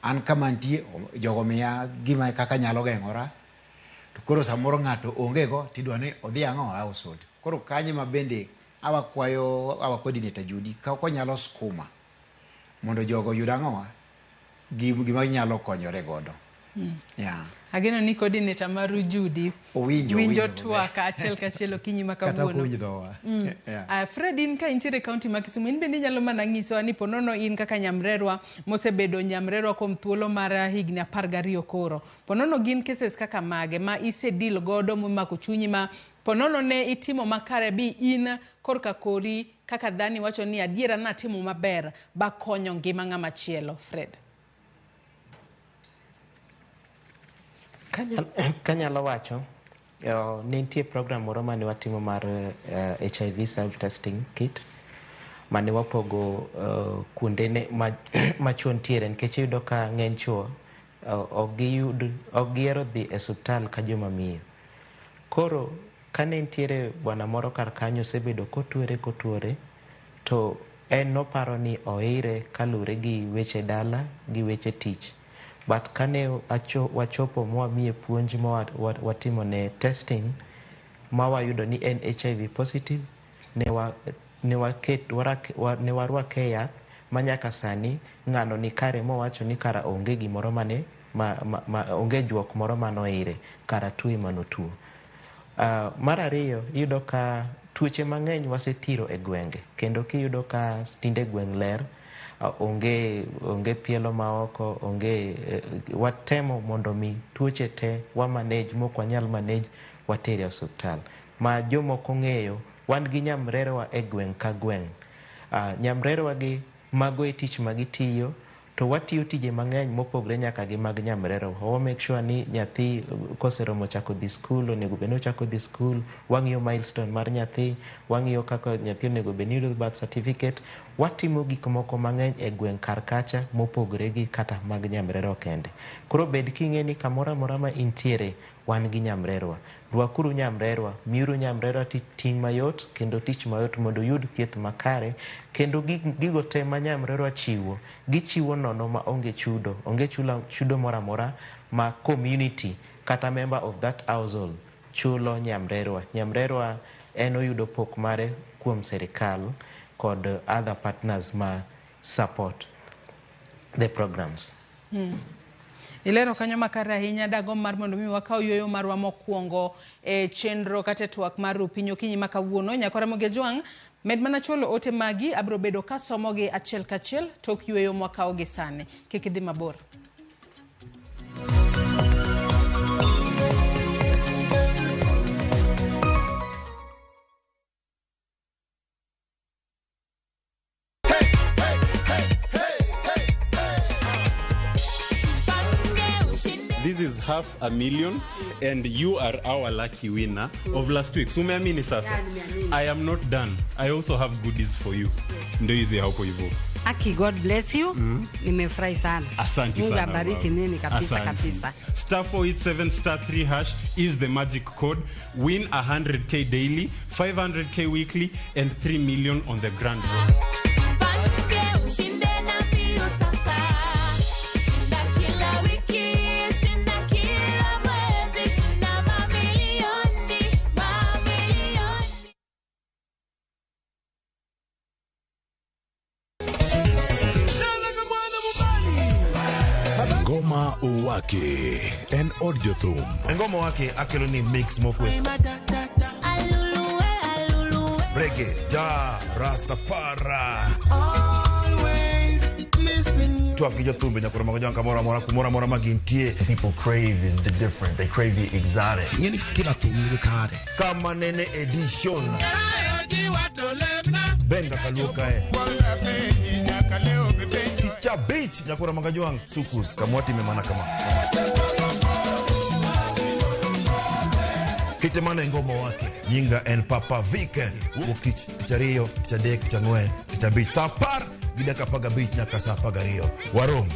An kama nitie, jogo miya gima kaka nyalo geng'ora. To koro samoro ng'ato onge go tidwa ni odhi ang'o household. Koro kanyo ma bende awakwayo our coordinator Judy ka konyalo skuma mondo jogo oyud ang'owa gima ginyalo konyore godo. Yeah. Ageno ni coordinator maru Judy Owinjo, winjo owinjo twak achiel kachiel okinyi ma Kata ok kawuono. owinj dhowa. Yeah. Fred, in ka intiere e kaunti ma Kisumu, in bende inyalo mana nyisowa ni ponono in kaka nyamrerwa mosebedo nyamrerwa kuom thuolo mar higni 12 koro. Ponono gin cases kaka mage ma isedeal godo momako chunyi ma ponono ne itimo makare bi in korka kori kaka dhani wacho ni adiera natimo maber bakonyo ngima ng'ama chielo, Fred? Kanyalo wacho, ne nitie program moro mane watimo mar HIV self testing kit mane wapogo kuonde ne ma chuo nitiere, nikech iyudo ka ng'eny chuo ok gihero dhi e osiptal ka joma miyo. Koro kane nitiere bwana moro kar kanyo osebedo kotuore to en noparo ni oire kaluwore gi weche dala gi weche tich. But kane wachopo mwamiye puonj ma watimo ne testing ma wayudo ni en HIV positive, ne warwake e yath ma nyaka sani ng'ano ni kare mowacho ni kara onge gimoro mane ma onge juok moro manoire kara tuo manotuo. Mar ariyo, iyudo ka tuoche mang'eny wasethiro e gwenge, kendo kiyudo ka tinde gweng' ler, onge pielo maoko onge, watemo mondo mi tuoche te wa manage mok wanyal manage watere e osiptal ma jomoko ng'eyo. Wan gi nyamrerwa e gweng' ka gweng'. Nyamrerwa gi mago e tich ma gitiyo to watiyo tije mang'eny mopogre nyaka gi mag nyamrerwa. Wa make sure ni nyathi koseromo chako dhi skul onego bed ni ochako dhi skul, wang'iyo milestone mar nyathi, wang'iyo kaka nyathi onego bed ni yudo birth certificate. Watimo gik moko mang'eny e gweng' kar kacha mopogre gi kata mag nyamrerwa kende. Koro bed king'e ni kamoro amora ma intiere wan gi nyamrerwa. Rwakuru nyamrerwa, miuru nyamrerwa ting' mayot kendo tich mayot mondo uyud thieth makare, kendo gigo te ma nyamrerwa chiwo, gichiwo nono ma onge chudo, onge chudo moro amora ma community kata member of that household chulo nyamrerwa. Nyamrerwa en oyudo pok mare kuom sirikal kod other partners ma support the programs. Ilero kanyo makare ahinya. Dagomb mar mondo mi wakaw yueyo marwa mokwongo e chenro kata e twak mar Rupiny okinyi ma kawuono. Nyakora Mogejwang', med mana chwalo ote magi, abiro bedo kasomogi achiel kachiel tok yueyo mwakawo gi sani. Kik idhi mabor. This is 500,000 and you are our lucky winner of last week. So umeamini sasa? Yeah, nimeamini. I am not done. I also have goodies for you. Ndio hizi hapo hivyo. Aki, God bless you. Nimefurahi sana. Asante Mungu sana. abariki Mama. nini kabisa. Asante. Kabisa. Star 487 star 3 hash is the magic code. Win 100K daily, 500K weekly and 3 million on the grand draw. Tupange ushinde na mbio sasa. Ngoma Owake en od jothum. Ngoma Owake akelo ni mix mokwe. Reggae, ja, Rastafari. Twak gi jothumbe nyaka romo gi kamoro amora kumoro amora ma gintie. People crave is the different. They crave the exotic. Ing'eni kila thum nigi kare. Kama nene edition. Benga kaluo kae. Cha beach nyakura magajwang sukus kamwati memana kama. Kite mana Ngoma Owake. Nyinga en Papa Vic. Wuok tich, tich ariyo, tich adek, tich ang'wen, tich abich. Saa apar gi dakika apar gabich nyaka saa apar gariyo. Warom.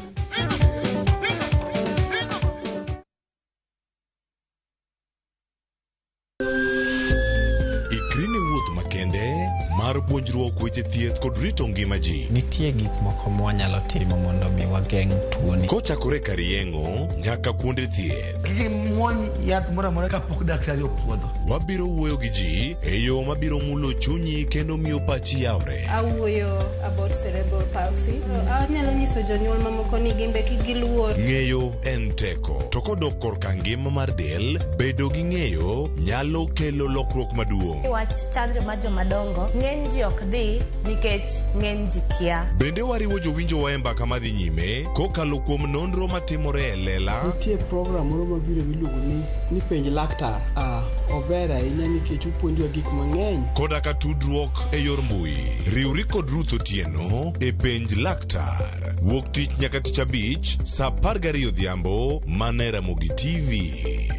Ikri ne wuoth makende mar puonjruok weche thieth kod rito ngima ji. Nitie gik moko mwanyalo timo mondo mi wageng' tuoni. Kochakore kar yeng'o nyaka kuonde thieth. Kik imuony yath moro amora kapok daktari opuodho. Wabiro wuoyo gi ji e yo mabiro mulo chunyi kendo miyo pachi yawre. Awuoyo about cerebral palsy. Anyalo nyiso jonyuol mamoko ni gin be kik giluor. Ng'eyo en teko. To kodok korka ngima mar del, bedo gi ng'eyo nyalo kelo lokruok maduong'. Wach chanjo mar jomadongo, ng'eny ji ok dhi nikech ng'eny ji kia. Bende wariwo jowinjowa e mbaka madhi nyime kokalo kuom nonro matimore e lela. Nitie program moro mabiro miluongo ni penj laktar. Ober ahinya nikech opuonjowa gik mang'eny. Koda ka tudruok e yor mbui. Riwri kod Ruth Otieno e penj laktar. Wuok tich nyaka tich abich saa 12 odhiambo mana e Ramogi TV.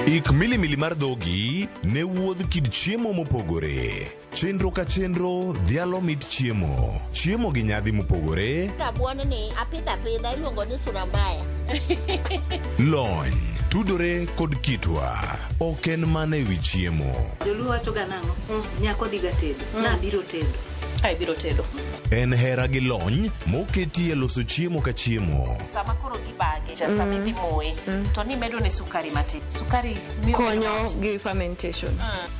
Ik milimili mar dhogi ne wuodh kit chiemo mopogore. Chenro ka chenro dhialo mit chiemo. Chiemo gi nyadhi mopogore. Rabuon ni apidho apidha iluongo ni surambaya. Lony tudore kod kitwa. Ok en mana ewi chiemo. Joluo wacho ga nang'o? Nyako dhi ga tedo. Nabiro tedo. Ai biro tedo. En hera gi lony moketi e loso chiemo ka chiemo. Sama koro gibage, sama idhi moye, to nimedo ne sukari matin. Sukari konyo gi fermentation.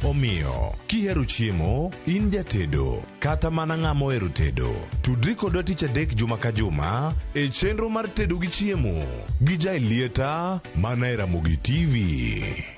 Omiyo, kihero chiemo, in jatedo, kata mana ng'ama ohero tedo. Tudri kodwa tich adek juma ka juma e chenro mar tedo gi chiemo gi Jaelieta mana e Ramogi TV.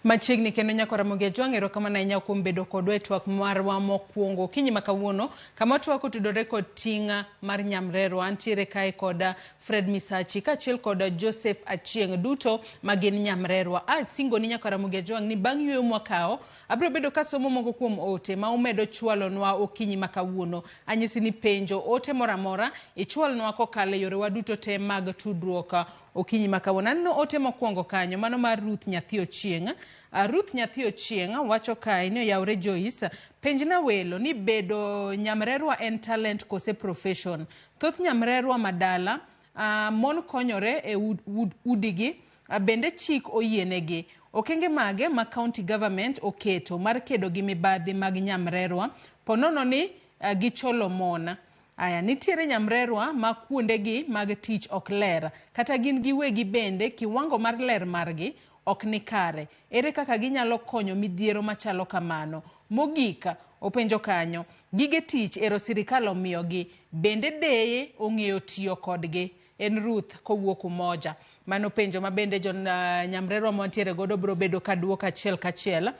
Machiegni kendo nyako Ramogi Ajwang', erokamano ahinya kuom bedo kodwa e twak marwa mokwongo okinyi ma kawuono, kama twak otudore kod ting' mar nyamrerwa. Antiere kae kod Fred Misachi kaachiel kod Joseph Achieng', duto ma gin nyamrerwa. Asingoni nyako Ramogi Ajwang' ni bang' yueyo mwakawo, abiro bedo kasomo moko kuom ote ma umedo chwalonwa okinyi ma kawuono. Anyisi ni penjo ote moro amora ichwalnwa kokalo e yorewa duto te mag tudruok okinyi ma kawuono. Aneno ote mokwongo kanyo, mano mar Ruth Nyathi Ochieng'. Ruth Nyathi Ochieng' wacho kae ni oyawre Joyce, penjna welo ni bedo nyamrerwa en talent kose profession. Thoth nyamrerwa madala mon konyore e udigi, bende chik oyienegi. Okenge mage ma county government oketo mar kedo gi mibadhi mag nyamrerwa ponono ni gicholo mon. Aya, nitiere nyamrerwa ma kuondegi mag tich ok ler, kata gin giwegi bende kiwango mar ler margi ok ni kare. Ere kaka ginyalo konyo midhiero machalo kamano? Mogik, openjo kanyo, gige tich ero sirikal omiyogi, bende deye ong'eyo tiyo kodgi? En Ruth kowuok Umoja. Mano penjo ma bende jo nyamrerwa mantiere godo biro bedo kaduoko achiel kachiel.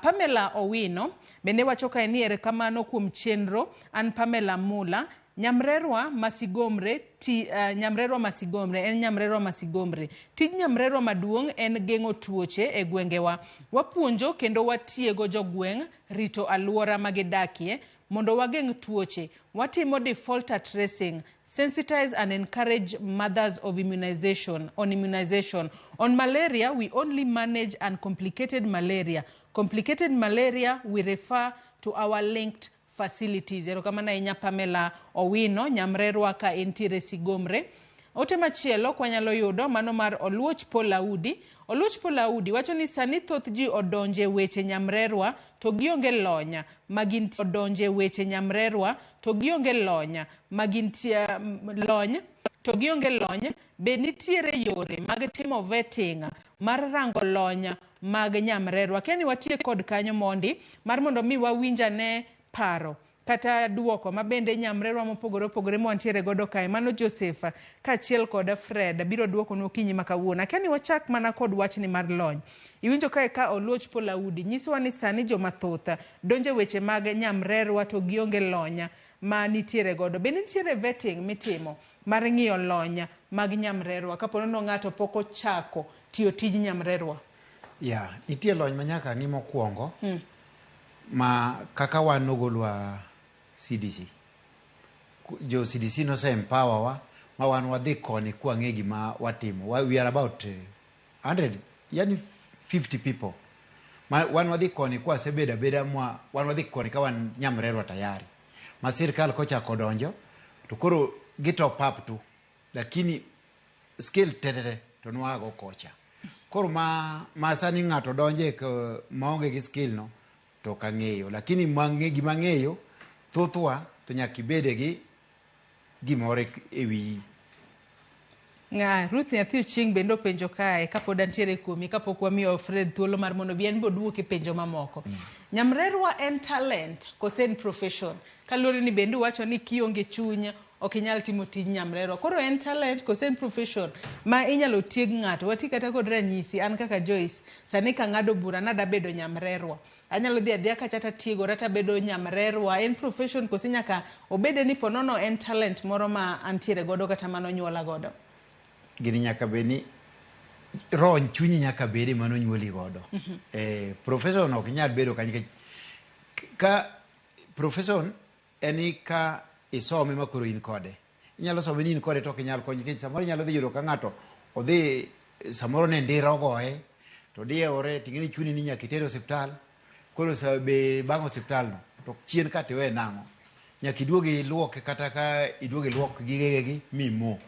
Pamela Owino bende wacho kae ni erokamano kuom chenro. An Pamela Mula Nyamrerwa masigomre ti, nyamrerwa masigomre en nyamrerwa masigomre. Tij nyamrerwa maduong' en geng'o tuoche e gwengewa. Wapuonjo kendo watiego jogweng' rito aluora magidakie mondo wageng' tuoche. Watimo defaulter tracing, sensitize and encourage mothers of immunization on immunization. On malaria, we only manage uncomplicated malaria. Complicated malaria, we refer to our linked facilities. Erokamano ahinya Pamela Owino, nyamrerwa ka entiere Sigomre. Ote machielo kwanyalo yudo mano mar Oluoch Paul Audi. Oluoch Paul Audi wacho ni sani thoth ji odonje weche nyamrerwa to gionge lony magin odonje weche nyamrerwa to gionge lony magintie lony to gionge lony. Be nitiere yore mag timo vetting mar rango lony mag nyamrerwa? Keni watie kod kanyo mondi mar mondo mi wawinjane paro kata duoko ma bende nyamrerwa mopogore opogore mwantiere godo kae. Mano Joseph kaachiel kod Fred biro duokonwa okinyi ma kawuono. Akia ni wachak mana kod wachni mar lony. Iwinjo kae ka Oluoch Paul Audi nyisowa ni sani joma thoth donje weche mag nyamrerwa to gionge lony ma nitiere godo. Be nitiere vetting mitimo mar ng'iyo lony mag nyamrerwa kapo nono ng'ato pok ochako tiyo tij nyamrerwa? Ya, nitie lony ma nyaka ng'i mokwongo ma kaka wan nogolwa CDC. Jo CDC nose empower wa ma wan wadhi koni kwang'e gima watimo. We are about 100, yani 50 people. Ma wan wadhi koni kwasebedo abeda mwa wan wadhi koni ka wan nyamrerwa tayari. Ma sirkal kochako donjo to koro gi top up tu. Lakini skill tetete to nwago kocha. Koro ma sani ng'ato donje maonge gi skill no to ok ang'eyo. Lakini gima ang'eyo thothwa to nyaka ibede gi gimoro e wiyi. Nga Ruth nyathi Ochieng' bende openjo kae kapod antiere kuomi kapok wamiyo Fred thuolo mar mondo bi en be oduoki penjo mamoko. Nyamrerwa en talent kose en profession? Kaluwore ni bende uwacho ni kionge chuny ok inyal timo tij nyamrerwa. Koro en talent kose en profession ma inyalo tieg ng'ato? Wati kata kod ranyisi an kaka Joyce sani kang'ado bura nada bedo nyamrerwa. Anyalo dhi adhiya kacha tatiegora tabedo nyamrerwa. En profession kose nyaka obede ni ponono en talent moro ma antiere godo kata manonyuola godo? Gini nyaka bed ni roho chunyi nyaka bede manonyuoli godo. Profession ok nyal bedo kanyo nikech ka profession en ni ka isome ma koro in kode. Inyalo some ni in kode to ok inyal konyo nikech samoro inyalo dhi yudo ka ng'ato odhi samoro ne ndira ogoye to diewore ting'e ni chuni ni nyaka itere osiptal. Koro sa be bang' osiptal no to chien ka tiwe nang'o? Nyaka iduog iluoke kata ka iduog iluok gigegi mimo.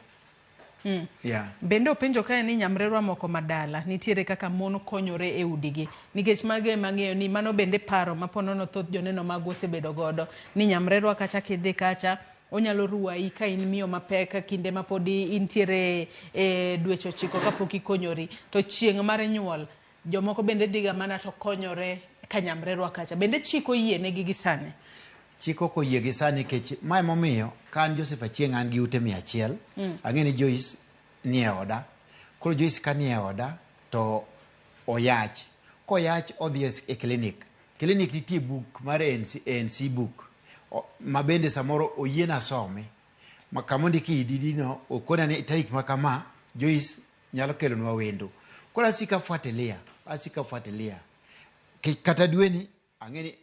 Yeah. Bende openjo kae ni nyamrerwa moko madala nitiere kaka mon konyore e udigi nikech mago ema ang'eyo ni mano bende paro ma ponono thoth joneno magwa osebedo godo ni nyamrerwa kacha kidhi kacha onyalo rwayi ka in miyo mapek kinde ma pod intiere e dweche 9 kapok ikonyori to chieng' mar nyuol jomoko bende dhiga mana to konyore ka nyamrerwa kacha. Bende chik oyie negi gi sani? Chik ok oyie gi sani nikech ma emomiyo ka an Joseph Achieng' an gi ute 100. Ang'e ni Joyce nie oda. Koro Joyce ka nie oda to oyach. Koyach odhi e clinic. Clinic nitie book mar ANC book ma bende samoro oyiena some. Ma kama ondiki EDD no okona ni tarik ma kama Joyce nyalo kelonwa wendo. Koro asika fuatilia, asika fuatilia. Kata dweni ang'e ni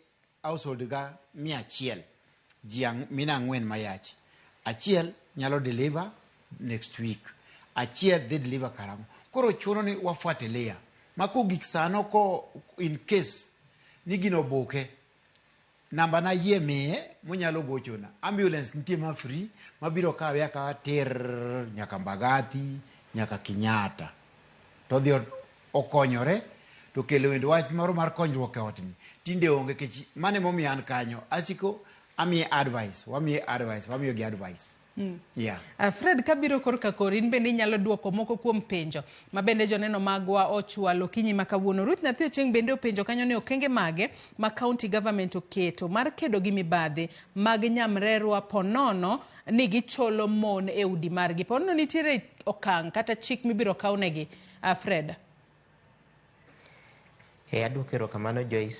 household ga 100 ji mine 4 mayach. Achiel nyalo deliver next week. Achiel dhi deliver karang'o. Koro chuno ni wafuatilia. Ma kogik sano ko in case ni gino obuke namba na yie miye monyalo gochona. Ambulance nitie ma free mabiro kawe akawa tir nyaka Mbagathi nyaka Kenyatta. To dhi okonyore to kelo wendo wach moro mar konyruok e otni. Tinde onge kech mano emomiyo an kanyo asiko amiye advice, wamiye advice, wamiyo gi advice. Yeah. Fred, kabiro korka kori in bende inyalo duoko moko kuom penjo ma bende joneno magwa ochwalo okinyi ma kawuono. Ruth Nyathi Ochieng' bende openjo kanyo ni okenge mage ma county government oketo mar kedo gi mibadhi mag nyamrerwa ponono ni gicholo mon e udi margi. Ponono nitiere okang' kata chik mibiro kawnegi, Fred? Aduoko erokamano Joyce.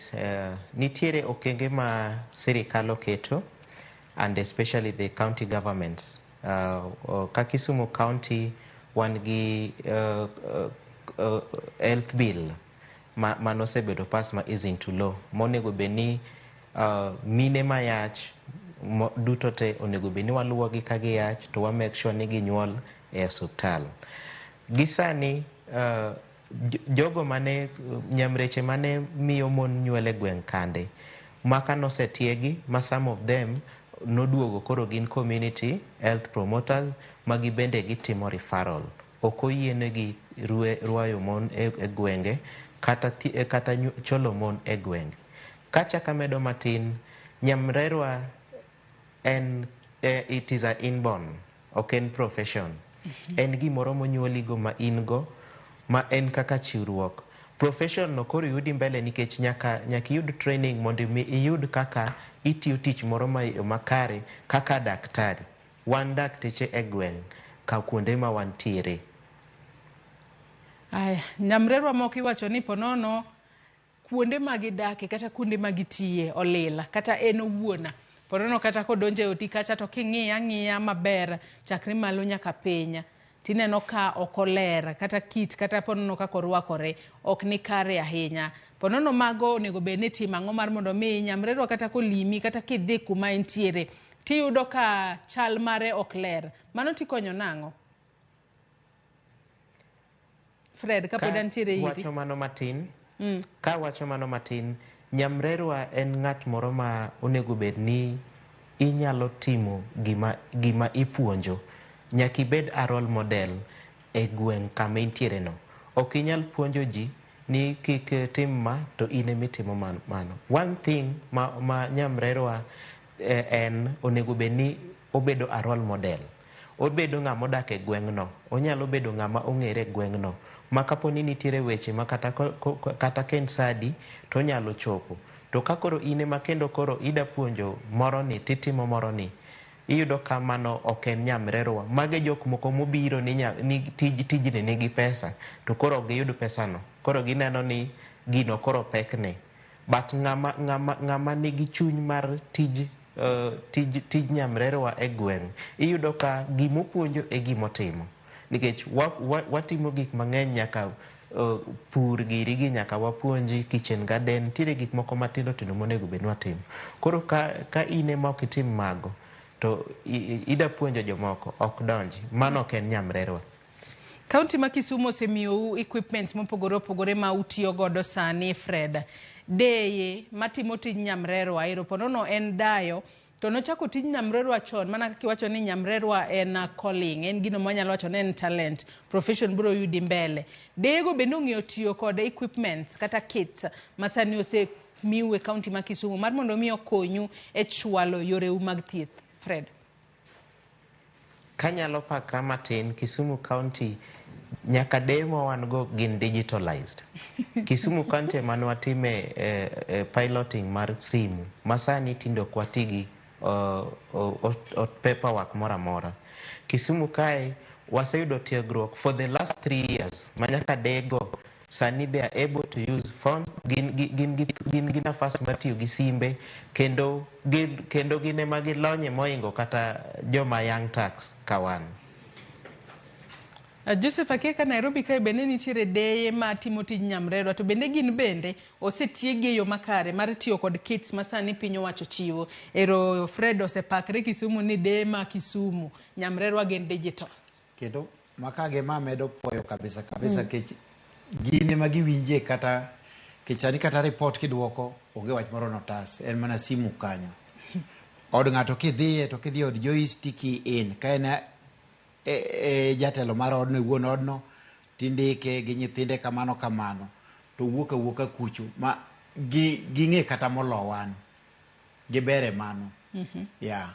Nitiere okenge ma sirikal oketo. and especially the county governments. Ka Kisumu County wan gi health bill manosebedo pass ma is into law monego bed ni mine mayach duto te onego bed ni waluwogi ka giyach to wa make sure ni ginyuol e osuptal. Gi sani jogo mane nyamreche mane miyo mon nyuol e gweng' kande maka nosetiegi ma some of them noduogo koro gin community health promoters ma gibende gitimo referral. Ok oyienegi rwayo mon e gwenge kata cholo mon e gwenge. Kachako amedo matin, nyamrerwa en it is a inborn, ok en profession. En gimoro monyuoligo ma in go ma en kaka chiwruok. Profession no koro yudi mbele nikech nyaka iyud training mondo mi iyud kaka itiyo tich moro makare kaka daktari. Wan dakteche e gweng' ka kuonde ma wantiere. Aya, nyamrerwa moko iwacho ni ponono kuonde ma gidake kata kuonde ma gitiye olil kata en owuon. Ponono kata kodonjo e odi kacha to king'iye ang'iya maber chakre malo nyaka piny tineno ka ok oler kata kit kata ponono kaka orwakore ok ni kare ahinya. Ponono mago onego bed ni timo ang'o mar mondo mi nyamrerwa kata kolimi kata kidhi kuma entiere tiyudo ka chal mare ok ler. Mano tikonyo nang'o? Fred, kapod antiere iri. Wacho mano matin, ka wacho mano matin, nyamrerwa en ng'at moro ma onego bed ni inyalo timo gima ipuonjo. Nyaka ibed a role model e gweng' kama intiere no. Ok inyal puonjo ji ni kik tim ma to in ema itimo mano. One thing ma nyamrerwa en onego bed ni obedo a role model. Obedo ng'ama odak e gweng'no. Onyalo bedo ng'ama ong'ere e gweng'no. Ma kapo ni nitiere weche ma kata ka en sa adi to onyalo chopo. To ka koro in ema kendo koro ida puonjo moro ni titimo moro ni, iyudo ka mano ok en nyamrerwa. Mage jok moko mobiro ni tijni nigi pesa to koro ok giyud pesano. Koro gineno ni gino koro pekne. But ng'ama nigi chuny mar tij nyamrerwa e gweng', iyudo ka gimopuonjo e gimotimo. Nikech watimo gik mang'eny nyaka pur giri gi nyaka wapuonji kitchen garden, nitiere gik moko matindo tindo monego bed ni watimo. Koro ka in ema ok itim mago to ida puonjo jomoko ok donji. Mano ok en nyamrerwa. Kaunti ma Kisumu osemiyou equipment mopogore opogore ma utiyo godo sani, Fred. Deye matimo tij nyamrerwa ero ponono en dayo to nochako tij nyamrerwa chon mana kaka iwacho ni nyamrerwa en calling, en gino mwanyalo wacho ni en talent, profession biro yudi mbele. Deyego bende ong'eyo tiyo kod equipments kata kits ma sani osemiu e kaunti ma Kisumu mar mondo mi okonyu e chwalo yoreu mag thieth, Fred. Kanyalo pakra matin, Kisumu County nyaka deye ma wan go gin digitalized. Kisumu County ema ne watime piloting mar simu ma sani tinde ok wati gi paperwork moro amora. Kisumu kae waseyudo tiegruok for the last 3 years ma nyaka dego sani they are able to use phones, gin gi nafas mar tiyo gi simbe kendo gin ema gilonye moingo kata joma young tax ka wan. Joseph, akia ka Nairobi kae bende nitiere deye ma timo tij nyamrerwa to bende gin bende osetiegi e yo makare mar tiyo kod kits ma sani piny owacho chiwo. Ero Fred osepakre Kisumu ni deye ma Kisumu nyamrerwa gin digital. Kendo makage ma medo puoyo kabisa kabisa kech gin ema giwinje kata kech sani kata report kiduoko onge wach moro notas en mana simu kanyo. Od ng'ato kidhiye to kidhi od Joyce tiki in ka en jatelo mar odno wuon odno tindike gi nyithinde kamano kamano to wuok awuoka kucho ma ging'e kata molo wan gibere mano. Yeah.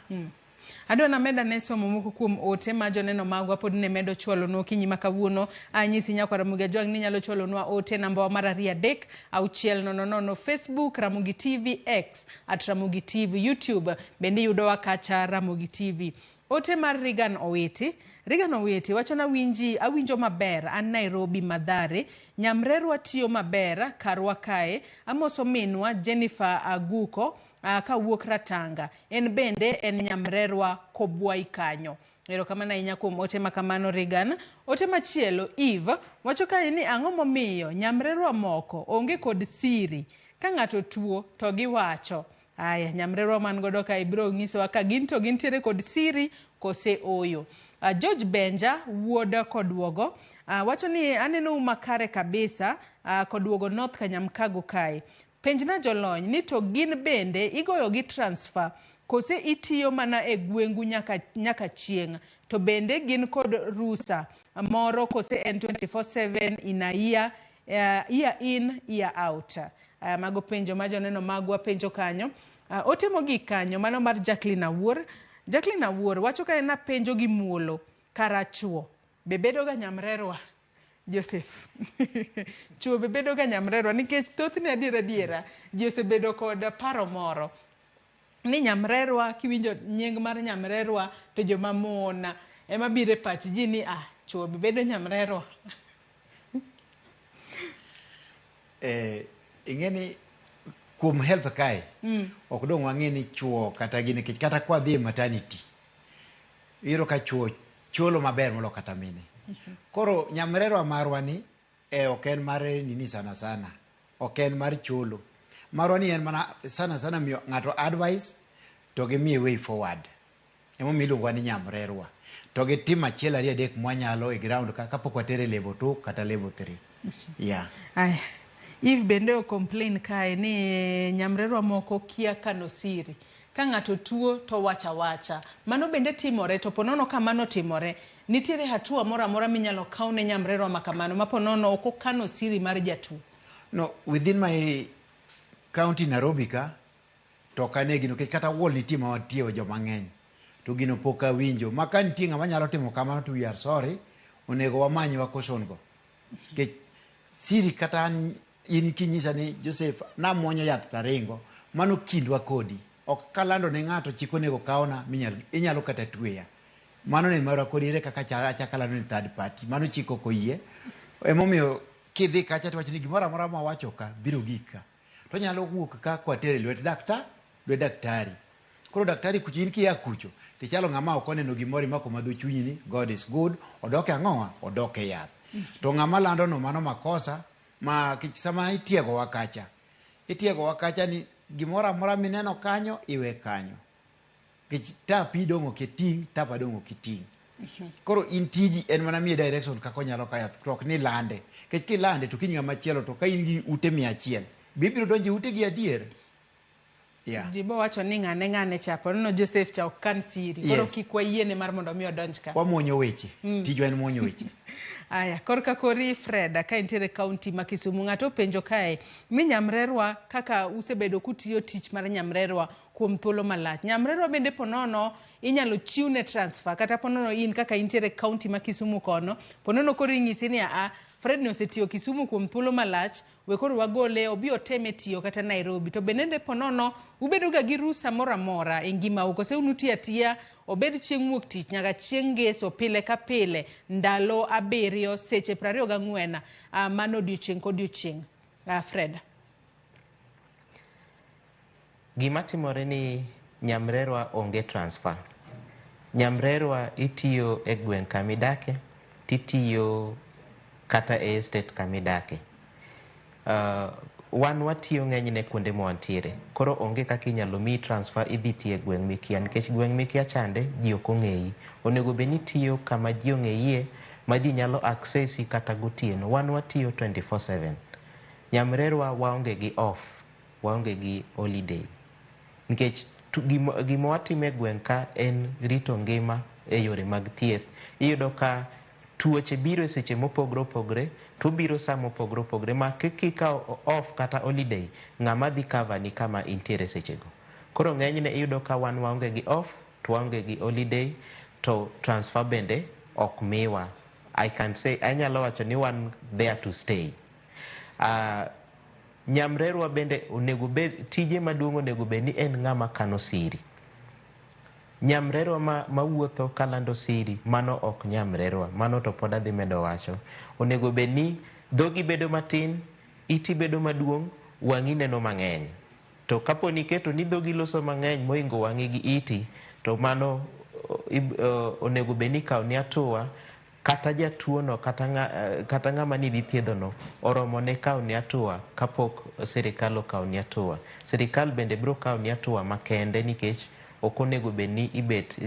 Adwa nameda ne somo moko kuom ote ma joneno magwa pod ne medo chwalonwa okinyi ma kawuono. Anyisi nyakwar Ramogi Ajwang' ni nyalo chwalonwa ote namba mar 2 3 6 0 0 Facebook Ramogi TV, X @Ramogi TV, YouTube bende iyudowa kacha Ramogi TV. Ote mar Regan Owiti. Regan Owiti wacho na awinjo maber an Nairobi Mathare, nyamrerwa tiyo maber karwa kae. Amoso minwa Jennifer Aguko, Kawuok Ratanga. En bende en nyamrerwa Kobwai kanyo. Erokamano ahinya kuom ote ma kamano Regan. Ote machielo Eve wacho kae ni ang'o momiyo nyamrerwa moko onge kod siri. Ka ng'ato tuo to giwacho. Aya, nyamrerwa man godo kae biro nyisowa ka gin to gintiere kod siri kose oyo. George Benja wuod Koduogo wacho ni aneno makare kabisa Koduogo North Kanyamkago kae. Penjna jolony ni to gin bende igoyo gi transfer kose itiyo mana e gwengu nyaka chieng', to bende gin kod rusa moro kose en 24/7 in a year, year in year out. Mago penjo ma joneno magwa penjo kanyo. Ote mogik kanyo mano mar Jacqueline Awuor. Jacqueline Awuor wacho ka en apenjo gi muolo kara chuo be bedo ga nyamrerwa. Joseph chuo be bedo ga nyamrerwa nikech thothne adiera adiera ji osebedo kod paro moro ni nyamrerwa, kiwinjo nying mar nyamrerwa to joma mon ema biro e pach ji ni chuo be bedo nyamrerwa. Ing'e ni kuom health kae ok dong' wang'e ni chuo kata gini, nikech kata kwa dhi e maternity iyudo ka chuo cholo maber molo kata mine. Koro nyamrerwa marwa ni ok en mar nini sana sana, ok en mar cholo. Marwa ni en mana sana sana miyo ng'ato advice to gimiye way forward. Emomiyo iluongowa ni nyamrerwa. To gitim achiel ariyo adek mwanyalo e ground ka kapok watere level 2 kata level 3. Yeah. Aya. Eve bende o complain kae ni nyamrerwa moko kia kano siri. Ka ng'ato tuo to wacha wacha. Mano bende timore, to ponono ka mano timore, nitiere hatua moro amora minyalo kaw ne nyamrerwa ma kamano ma ponono ok okano siri mar jatuo. No, within my county Nairobi ka, to ok ane gino, nikech kata wall nitie ma watie joma ng'eny. To gino pok awinjo. Ma ka nitie ng'ama nyalo timo kamano to we are sorry, onego wamany wa caution go. Nikech siri kata an in kinyisa ni Joseph namuonyo yath taringo, mano kindwa kodi. Ok kalando ne ng'ato chik onego kawna inyalo kata tweya. Mano ne marwa kodi, ere kaka achako alando ni third party. Mano chik ok oyie. Emomiyo kidhi kacha to wach ni gimoro amora mawacho ka biro gik ka. To nyalo wuok ka kwatere lwet lwet daktari. Koro daktari kucho in kia kucho tichalo ng'ama ok oneno gimoro imako madho chunyi ni God is good, odok e ang'owa, odok e yath. To ng'ama lando no mano makosa ma sama itiegowa kacha. Itiegowa kacha ni gimoro amora mineno kanyo iwe kanyo. Nikech tap idong' ok iting', tap adong' ok iting'. Koro in tiji en mana miye direction kaka onyalo kayo yath, to ok ni lande. Nikech kilande to kiny ng'ama chielo to ka in gi ute 100, be ibiro donjo e utegi adier? Yeah. Ji bo wacho ni ng'ane ng'ane cha, ponono Joseph cha ok kan siri. Koro Yes. kik wayiene mar mondo mi odonj ka. Wamuonyo weche. Tijwa en muonyo weche. Aya, korka kori Freda, ka intiere kaunti ma Kisumu, ng'ato openjo kae ni nyamrerwa kaka usebedo kutiyo tich mar nyamrerwa kuom thuolo malach. Nyamrerwa bende ponono inyalo chiwne transfer, kata ponono in kaka intiere kaunti ma Kisumu kono, ponono koro inyisi ni a Fred ni osetiyo Kisumu kuom thuolo malach, we koro wagole obi oteme tiyo kata Nairobi. To bende ponono ubedo ga gi rusa moro amora e ngimau, kose unuti atiya obed chieng' wuok tich nyaka chieng' ngeso pile ka pile ndalo 7 seche 24, mano odiochieng' kodiochieng'. Fred. Gima timore ni nyamrerwa onge transfer. Nyamrerwa itiyo e gweng' kamidake, titiyo kata e estate kamidake. Wan watiyo ng'enyne kuonde mwantiere. Koro onge kaka inyalo miyi transfer idhi tiyo e gweng' mikia, nikech gweng' mikia chande ji ok ong'eyi. Onego bed ni itiyo kama ji ong'eyie, ma ji nyalo accessi kata gotieno. Wan watiyo 24/7. Nyamrerwa waonge gi off, waonge gi holiday. Nikech gima watimo e gweng' ka en rito ngima e yore mag thieth. Iyudo ka tuoche biro e seche mopogore opogore, to biro sa mopogore opogore, ma kikawo off kata holiday, ng'ama dhi cover ni kama intiere sechego. Koro ng'enyne iyudo ka wan waonge gi off, to waonge gi holiday, to transfer bende ok miwa. I can say, anyalo wacho ni wan there to stay. Nyamrerwa bende onego bed, tije maduong' onego bed ni en ng'ama kano siri. Nyamrerwa mawuotho kalando siri, mano ok nyamrerwa, mano to pod adhi medo wacho. Onego bed ni dhogi bedo matin, iti bedo maduong', wang'i neno mang'eny. To kapo ni iketo ni dhogi loso mang'eny mohingo wang'i gi iti, to mano onego bed ni ikawoni hatua kata jatuo no kata ng'ama nidhi thiedhono oromo ne kawoni hatua kapok sirikal okawoni hatua. Sirikal bende biro kawoni hatua makende nikech ok onego bed ni ibet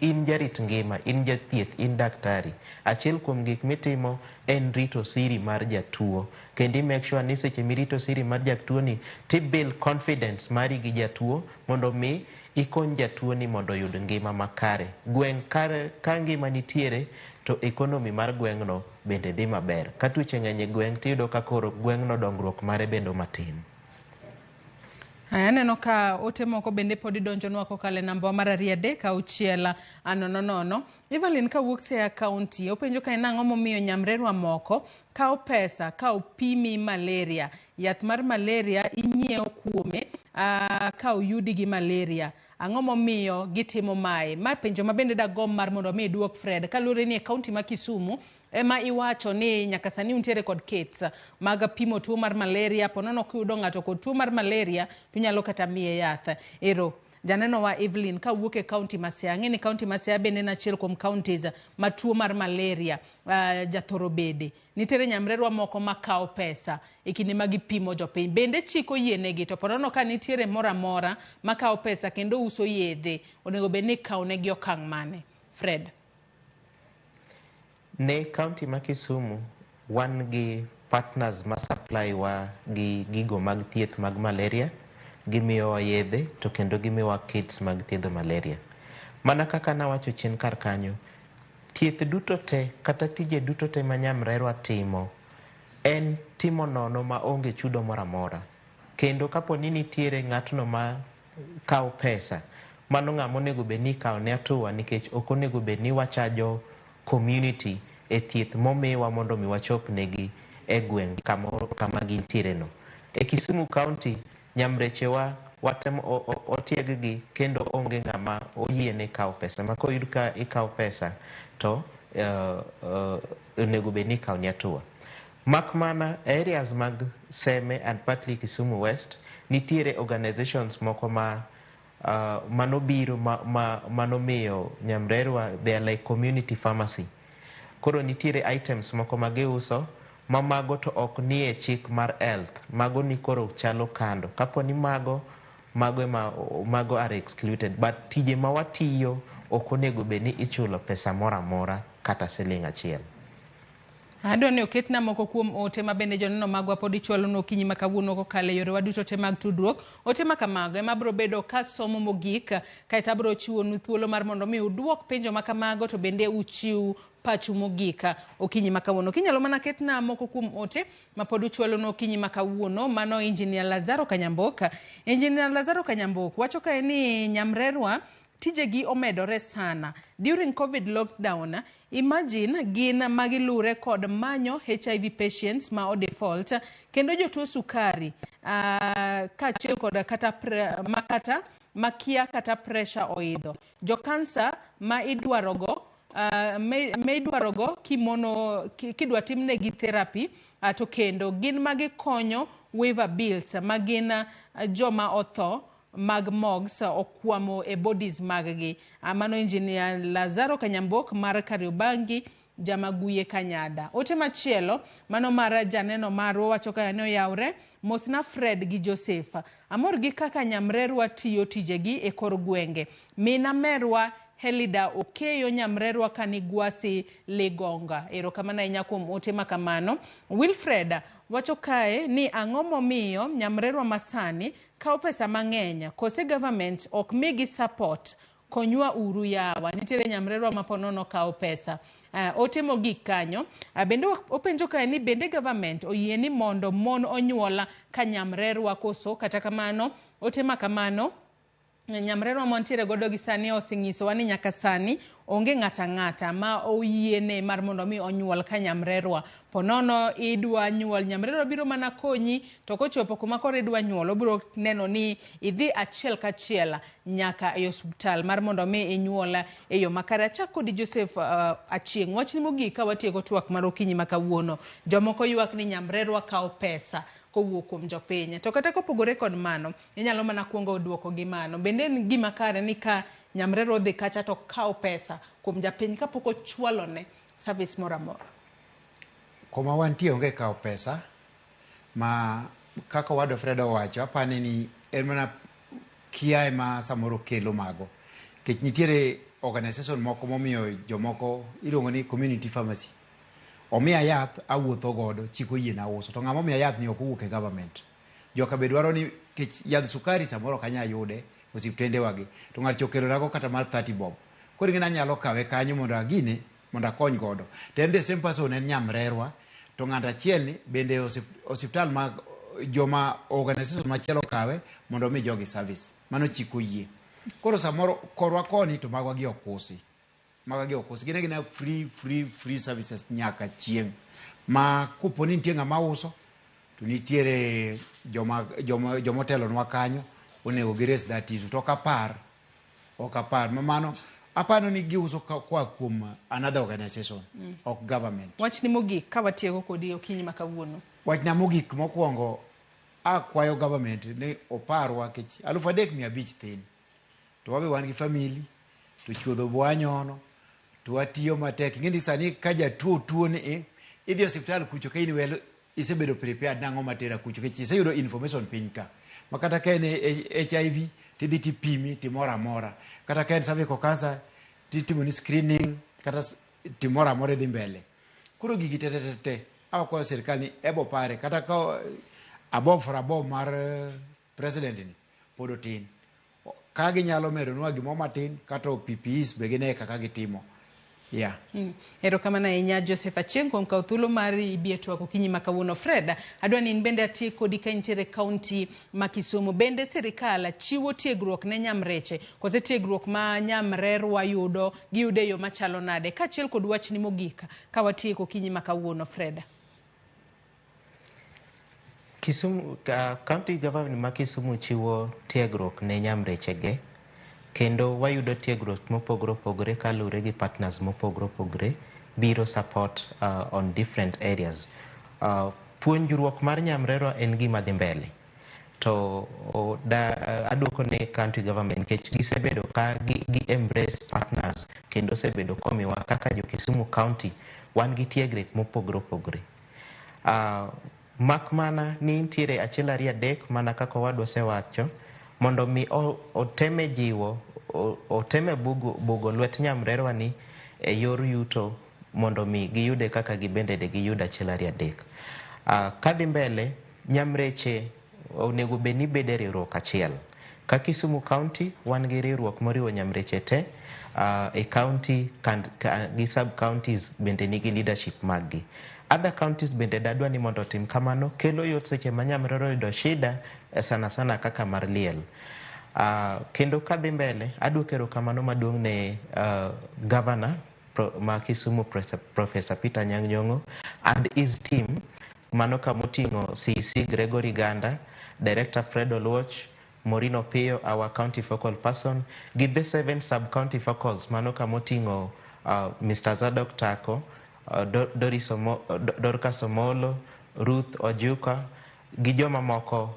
in jarit ngima, in jathieth, in daktari. Achiel kuom gik mitimo en rito siri mar jatuo kendo i make sure ni seche mirito siri mar jatuo ni ti build confidence mari gi jatuo mondo mi ikony jatuo ni mondo oyud ngima makare. Gweng' ka ngima nitiere to economy mar gweng'no bende dhi maber. Ka tuoche ng'eny e gweng' tiyudo ka koro gweng'no dongruok mare bedo matin. Aya, aneno ka ote moko bende pod idonjonwa kokalo e namba mar 2 3 6 0 0. Evelyn kawuok Siaya County openjo ka en ang'o momiyo nyamrerwa moko kawo pesa ka opimi malaria. Yath mar malaria inyiewo kuome ka oyudi gi malaria. Ang'o momiyo gitimo mae? Ma penjo ma bende dagomb mar mondo mi iduok, Fred, kaluwore ni e kaunti ma Kisumu ema iwacho ni nyaka sani untiere kod kits mag pimo tuo mar malaria. Ponono kiyudo ng'ato kod tuo mar malaria to inyalo kata miye yath. Ero janeno wa Evelyn kawuok e kaunti ma Siaya. Ang'e ni kaunti ma Siaya bende en achiel kuom counties ma tuo mar malaria jathoro bede. Nitiere nyamrerwa moko makawo pesa e kinde ma gipimo jopiny. Bende chik oyienegi to ponono ka nitiere moro amora makawo pesa kendo uso yedhe, onego bed ni ikawonegi okang' mane? Fred. Ne kaunti ma Kisumu wan gi partners ma supply wa gi gigo mag thieth mag malaria, gimiyowa yedhe to kendo gimiyowa kits mag thiedho malaria. Mana kaka nawacho chien kar kanyo, thieth duto te kata tije duto te ma nyamrerwa timo en timo nono ma onge chudo moro amora. Kendo kapo ni nitiere ng'atno ma kawo pesa, mano ng'ama onego bed ni ikawo ne hatua nikech ok onego bed ni wachajo community e thieth momiwa mondo mi wachop negi e gweng' kama gintiere no. E Kisumu County, nyamrechewa watemo otieg gi kendo onge ng'ama oyiene kawo pesa. Ma koyud ka ikawo pesa to onego bed ni ikawo ni hatua. Mak mana areas mag Seme and partly Kisumu West, nitiere organizations moko ma manobiro ma manomiyo nyamrerwa, they are like community pharmacy. Koro nitiere items moko ma giuso ma mago to ok nie chik mar health, mago ni koro chalo kando. Kapo ni mago mago ema mago are excluded, but tije ma watiyo ok onego bed ni ichulo pesa moro amora kata siling achiel. Adwa ni oketna moko kuom ote ma bende joneno magwa pod ichwalonwa okinyi ma kawuono kokalo e yorewa duto te mag tudruok. Ote ma kamago ema biro bedo ka somo mogik, kaeto abiro chiwonu thuolo mar mondo mi uduok penjo ma kamago to bende uchiw pachu mogik okinyi ma kawuono. Kinyalo mana ketna moko kuom ote ma pod uchwalonwa okinyi ma kawuono, mano Engineer Lazaro Kanyambok. Engineer Lazaro Kanyambok wacho kae ni nyamrerwa tijegi omedore sana. During COVID lockdown, imagine gin magilure kod manyo HIV patients ma o default kendo jotuo sukari kaachiel kod kata makata makia kata pressure oidho. Jo kansa ma idwarogo ma idwarogo kimono kidwa timnegi therapy to kendo gin magikonyo waiver bills ma gin joma otho mag morgues okwamo e bodies mag-gi. Mano Engineer Lazaro Kanyambok mar Kariobangi Jamaguye Kanyada. Ote machielo mano mar janeno marwa wacho ka ne oyawre mosna Fred gi Joseph. Amor gi kaka nyamrerwa tiyo tijegi e kor gwenge. Mina merwa Helida Okeyo nyamrerwa Kanigwasi Ligonga. Erokamano ahinya kuom ote makamano. Wilfred wacho kae ni ang'o momiyo nyamrerwa masani kawo pesa mang'eny kose government ok migi support, konywa uru yawa. Nitiere nyamrerwa ma ponono kawo pesa. Ote mogik kanyo bende openjo kae ni bende government oyie ni mondo mon onyuola ka nyamrerwa koso kata kamano ote makamano nyamrerwa mantiere godo gi sani osenyisowa ni nyaka sani onge ng'ata ang'ata ma oyiene mar mondo mi onyuol ka nyamrerwa. Ponono idwa nyuol, nyamrerwa biro mana konyi, to kochopo kuma koro idwa nyuol, obiro neno ni idhi achiel kachiel nyaka e osuptal mar mondo mi inyuol e yo makare. Achak kodi Joseph Achieng', wachni mogik ka watieko twak mar okinyi ma kawuono. Jomoko ywak ni nyamrerwa kawo pesa. kowuok kuom jopiny. To kata kopogore kod mano, inyalo mana kuongo duoko gi mano. Bende en gima kare ni ka nyamrerwa odhi kacha to kawo pesa kuom japiny kapok ochwalone service moro amora? Koma wantie onge kawo pesa ma kaka owadwa Fred owacho, apani ni en mana kia ema samoro kelo mago. Nikech nitiere organization moko momiyo jomoko iluongo ni community pharmacy. Omiya yath awuotho godo, chik oyiena uso. To ng'ama omiya yath ni ok owuok e government. Joka be dwaro ni kech yadh sukari samoro ok anyal yude osiptende wagi. To ng'ato okelonago kata mar 30 bob. Koro ing'e ni anyalo kawe kanyo mondo agine mondo akony godo. To en the same person en nyamrerwa. To ng'ato achiel ni bende osiptal mag joma organization machielo kawe mondo omi jogi service. Mano chik oyie. Koro samoro korwa koni to magwa gi ok usi. Magwa gi ok usi. Gin agina free, free, free services nyaka chieng'. Ma kopo ni nitie ng'ama uso, to nitiere joma otelonwa kanyo onego gi raise that issue. To ok apar. Ma mano, aparo ni giuso koa kuom another organization, ok government. Wachni mogik ka watieko kodi okinyi ma kawuono. Wachna mogik mokwongo, akwayo government ni oparwa kech 3,500 thin. To wabe wan gi family, to chuodho be wanyono, to watiyo matek. Ing'e ni sani ka jatuo tuo ni idhi e osiptal kucho ka in well, isebedo prepared nang'o matera kucho kech iseyudo information piny ka. Ma kata ka en HIV, tidhi tipimi timoro amora. Kata ka en cervical cancer, titimoni screening, kata timoro amora idhi mbele. Koro gigi te te te te, akwayo sirikal ni ebo pare, kata ka above for above mar president ni, pod otin. Ka ginyalo medonwa gimoro matin, kata PPEs be gine kaka gitimo. Yeah. Erokamano ahinya Joseph Achieng' kuom kawo thuolo mar ibi e twak okinyi ma kawuono. Fred, adwa ni in bende atiek kodi ka intiere kaunti ma Kisumu. Bende sirikal chiwo tiegruok ne nyamreche kose tiegruok ma nyamrerwa yudo giyudo e yo machalo nade? Kaachiel kod wachni mogik ka watieko okinyi ma kawuono, Fred. Kisumu, county government ma Kisumu chiwo tiegruok ne nyamrechege, kendo wayudo tiegruok mopogore opogore kaluwore gi partners mopogore opogore biro support on different areas. Puonjruok mar nyamrerwa en gima dhi mbele. To aduoko ne county government nikech gisebedo ka gi embrace partners kendo osebedo komiwa kaka jo Kisumu county wan gi tiegruok mopogore opogore. Mak mana ni nitiere achiel ariyo adek mana kaka owadwa osewacho mondo mi oteme jiwo oteme bugo lwet nyamrerwa ni e yor yuto mondo mi giyude kaka gibende de giyud achiel ariyo adek. Kadhi mbele nyamreche onego bed ni bedo e riwruok achiel. Ka Kisumu County wan gi riwruok moriwo nyamreche te e county gi sub counties bende nigi leadership mag gi. Other counties bende dadwa ni mondo otim kamano kelo yot seche ma nyamrerwa oyudo shida sana sana kaka mar liel. Kendo kadhi mbele aduoko erokamano maduong' ne governor ma Kisumu Professor Peter Anyang' Nyong'o and his team mano kamoting'o CEC Gregory Ganda, Director Fred Oluoch, Maureen Opiyo, our county focal person, gi the 7 sub-county focals mano kamoting'o Mr. Zadok Tako, Dorcas Omolo, Ruth Ojuka, gi joma moko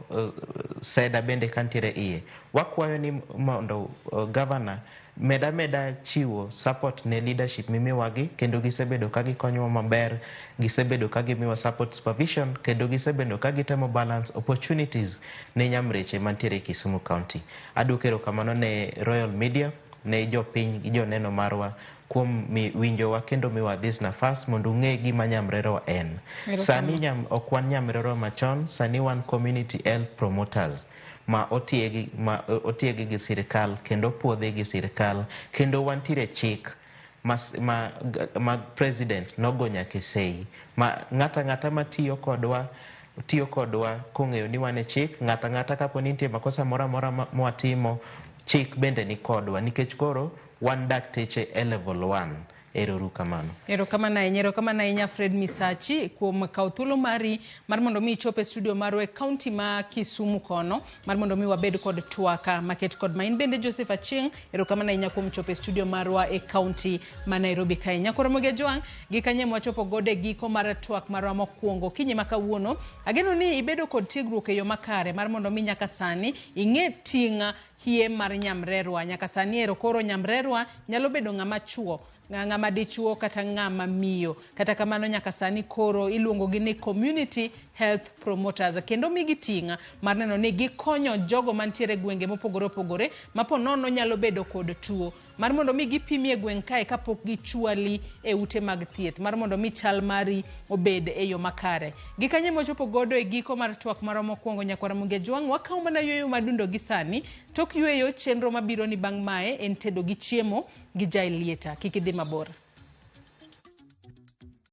Seda bende kantiere iye. Wakwayo ni mondo governor meda meda chiwo support ne leadership mimiwagi kendo gisebedo ka gikonyowa maber, gisebedo ka gimiwa support supervision kendo gisebedo ka gitemo balance opportunities ne nyamreche mantiere e Kisumu County. Aduoko erokamano ne Royal Media, ne jopiny gi joneno marwa kuom winjowa kendo miwa this nafas mondo ung'e gima nyamrerwa en. Sani ok wan nyamrerwa machon, sani wan community health promoters ma otiegi gi sirikal kendo puodhi gi sirikal kendo wantiere chik ma president nogo nyaka sei ma ng'ata ng'ata matiyo kodwa tiyo kodwa kong'eyo ni wan e chik, ng'ata ng'ata kapo ni nitie makosa moro amora mwatimo, chik bende ni kodwa nikech koro wan dakteche e level 1 Ero uru kamano. Erokamano ahinya, erokamano ahinya Fred Misachi kuom kawo thuolo mari mar mondo mi ichop e studio marwa e kaunti ma Kisumu kono mar mondo mi wabed kod twaka maket kod ma. In bende Joseph Achieng', erokamano ahinya kuom chopo e studio marwa e kaunti ma Nairobi kae. Nyakoro Ramogi Ajwang', gi kanye mwachopo godo e giko mar twak marwa mokwongo okinyi ma kawuono. Ageno ni ibedo kod tiegruok e yo makare mar mondo mi nyaka sani ing'e ting' hie mar nyamrerwa. Nyaka sani ero koro nyamrerwa nyalo bedo ng'ama chuo, ng'ama dichuo kata ng'ama miyo. Kata kamano nyaka sani koro iluongo gi ni community health promoters kendo migi ting' mar neno ni gikonyo jogo mantiere e gwenge mopogore opogore ma po nono nyalo bedo kod tuo mar mondo mi gipimi e gweng' kae kapok gichwali e ute mag thieth mar mondo mi chal mari obed e yo makare. Gi kanye mwachopo godo e giko mar twak marwa mokwongo nyakwar Ramogi Ajwang', wakawo mana yueyo madundo gi sani. Tok yueyo chenro mabiro ni bang' mae en tedo gi chiemo gi Jael Lieta. Kik idhi mabor.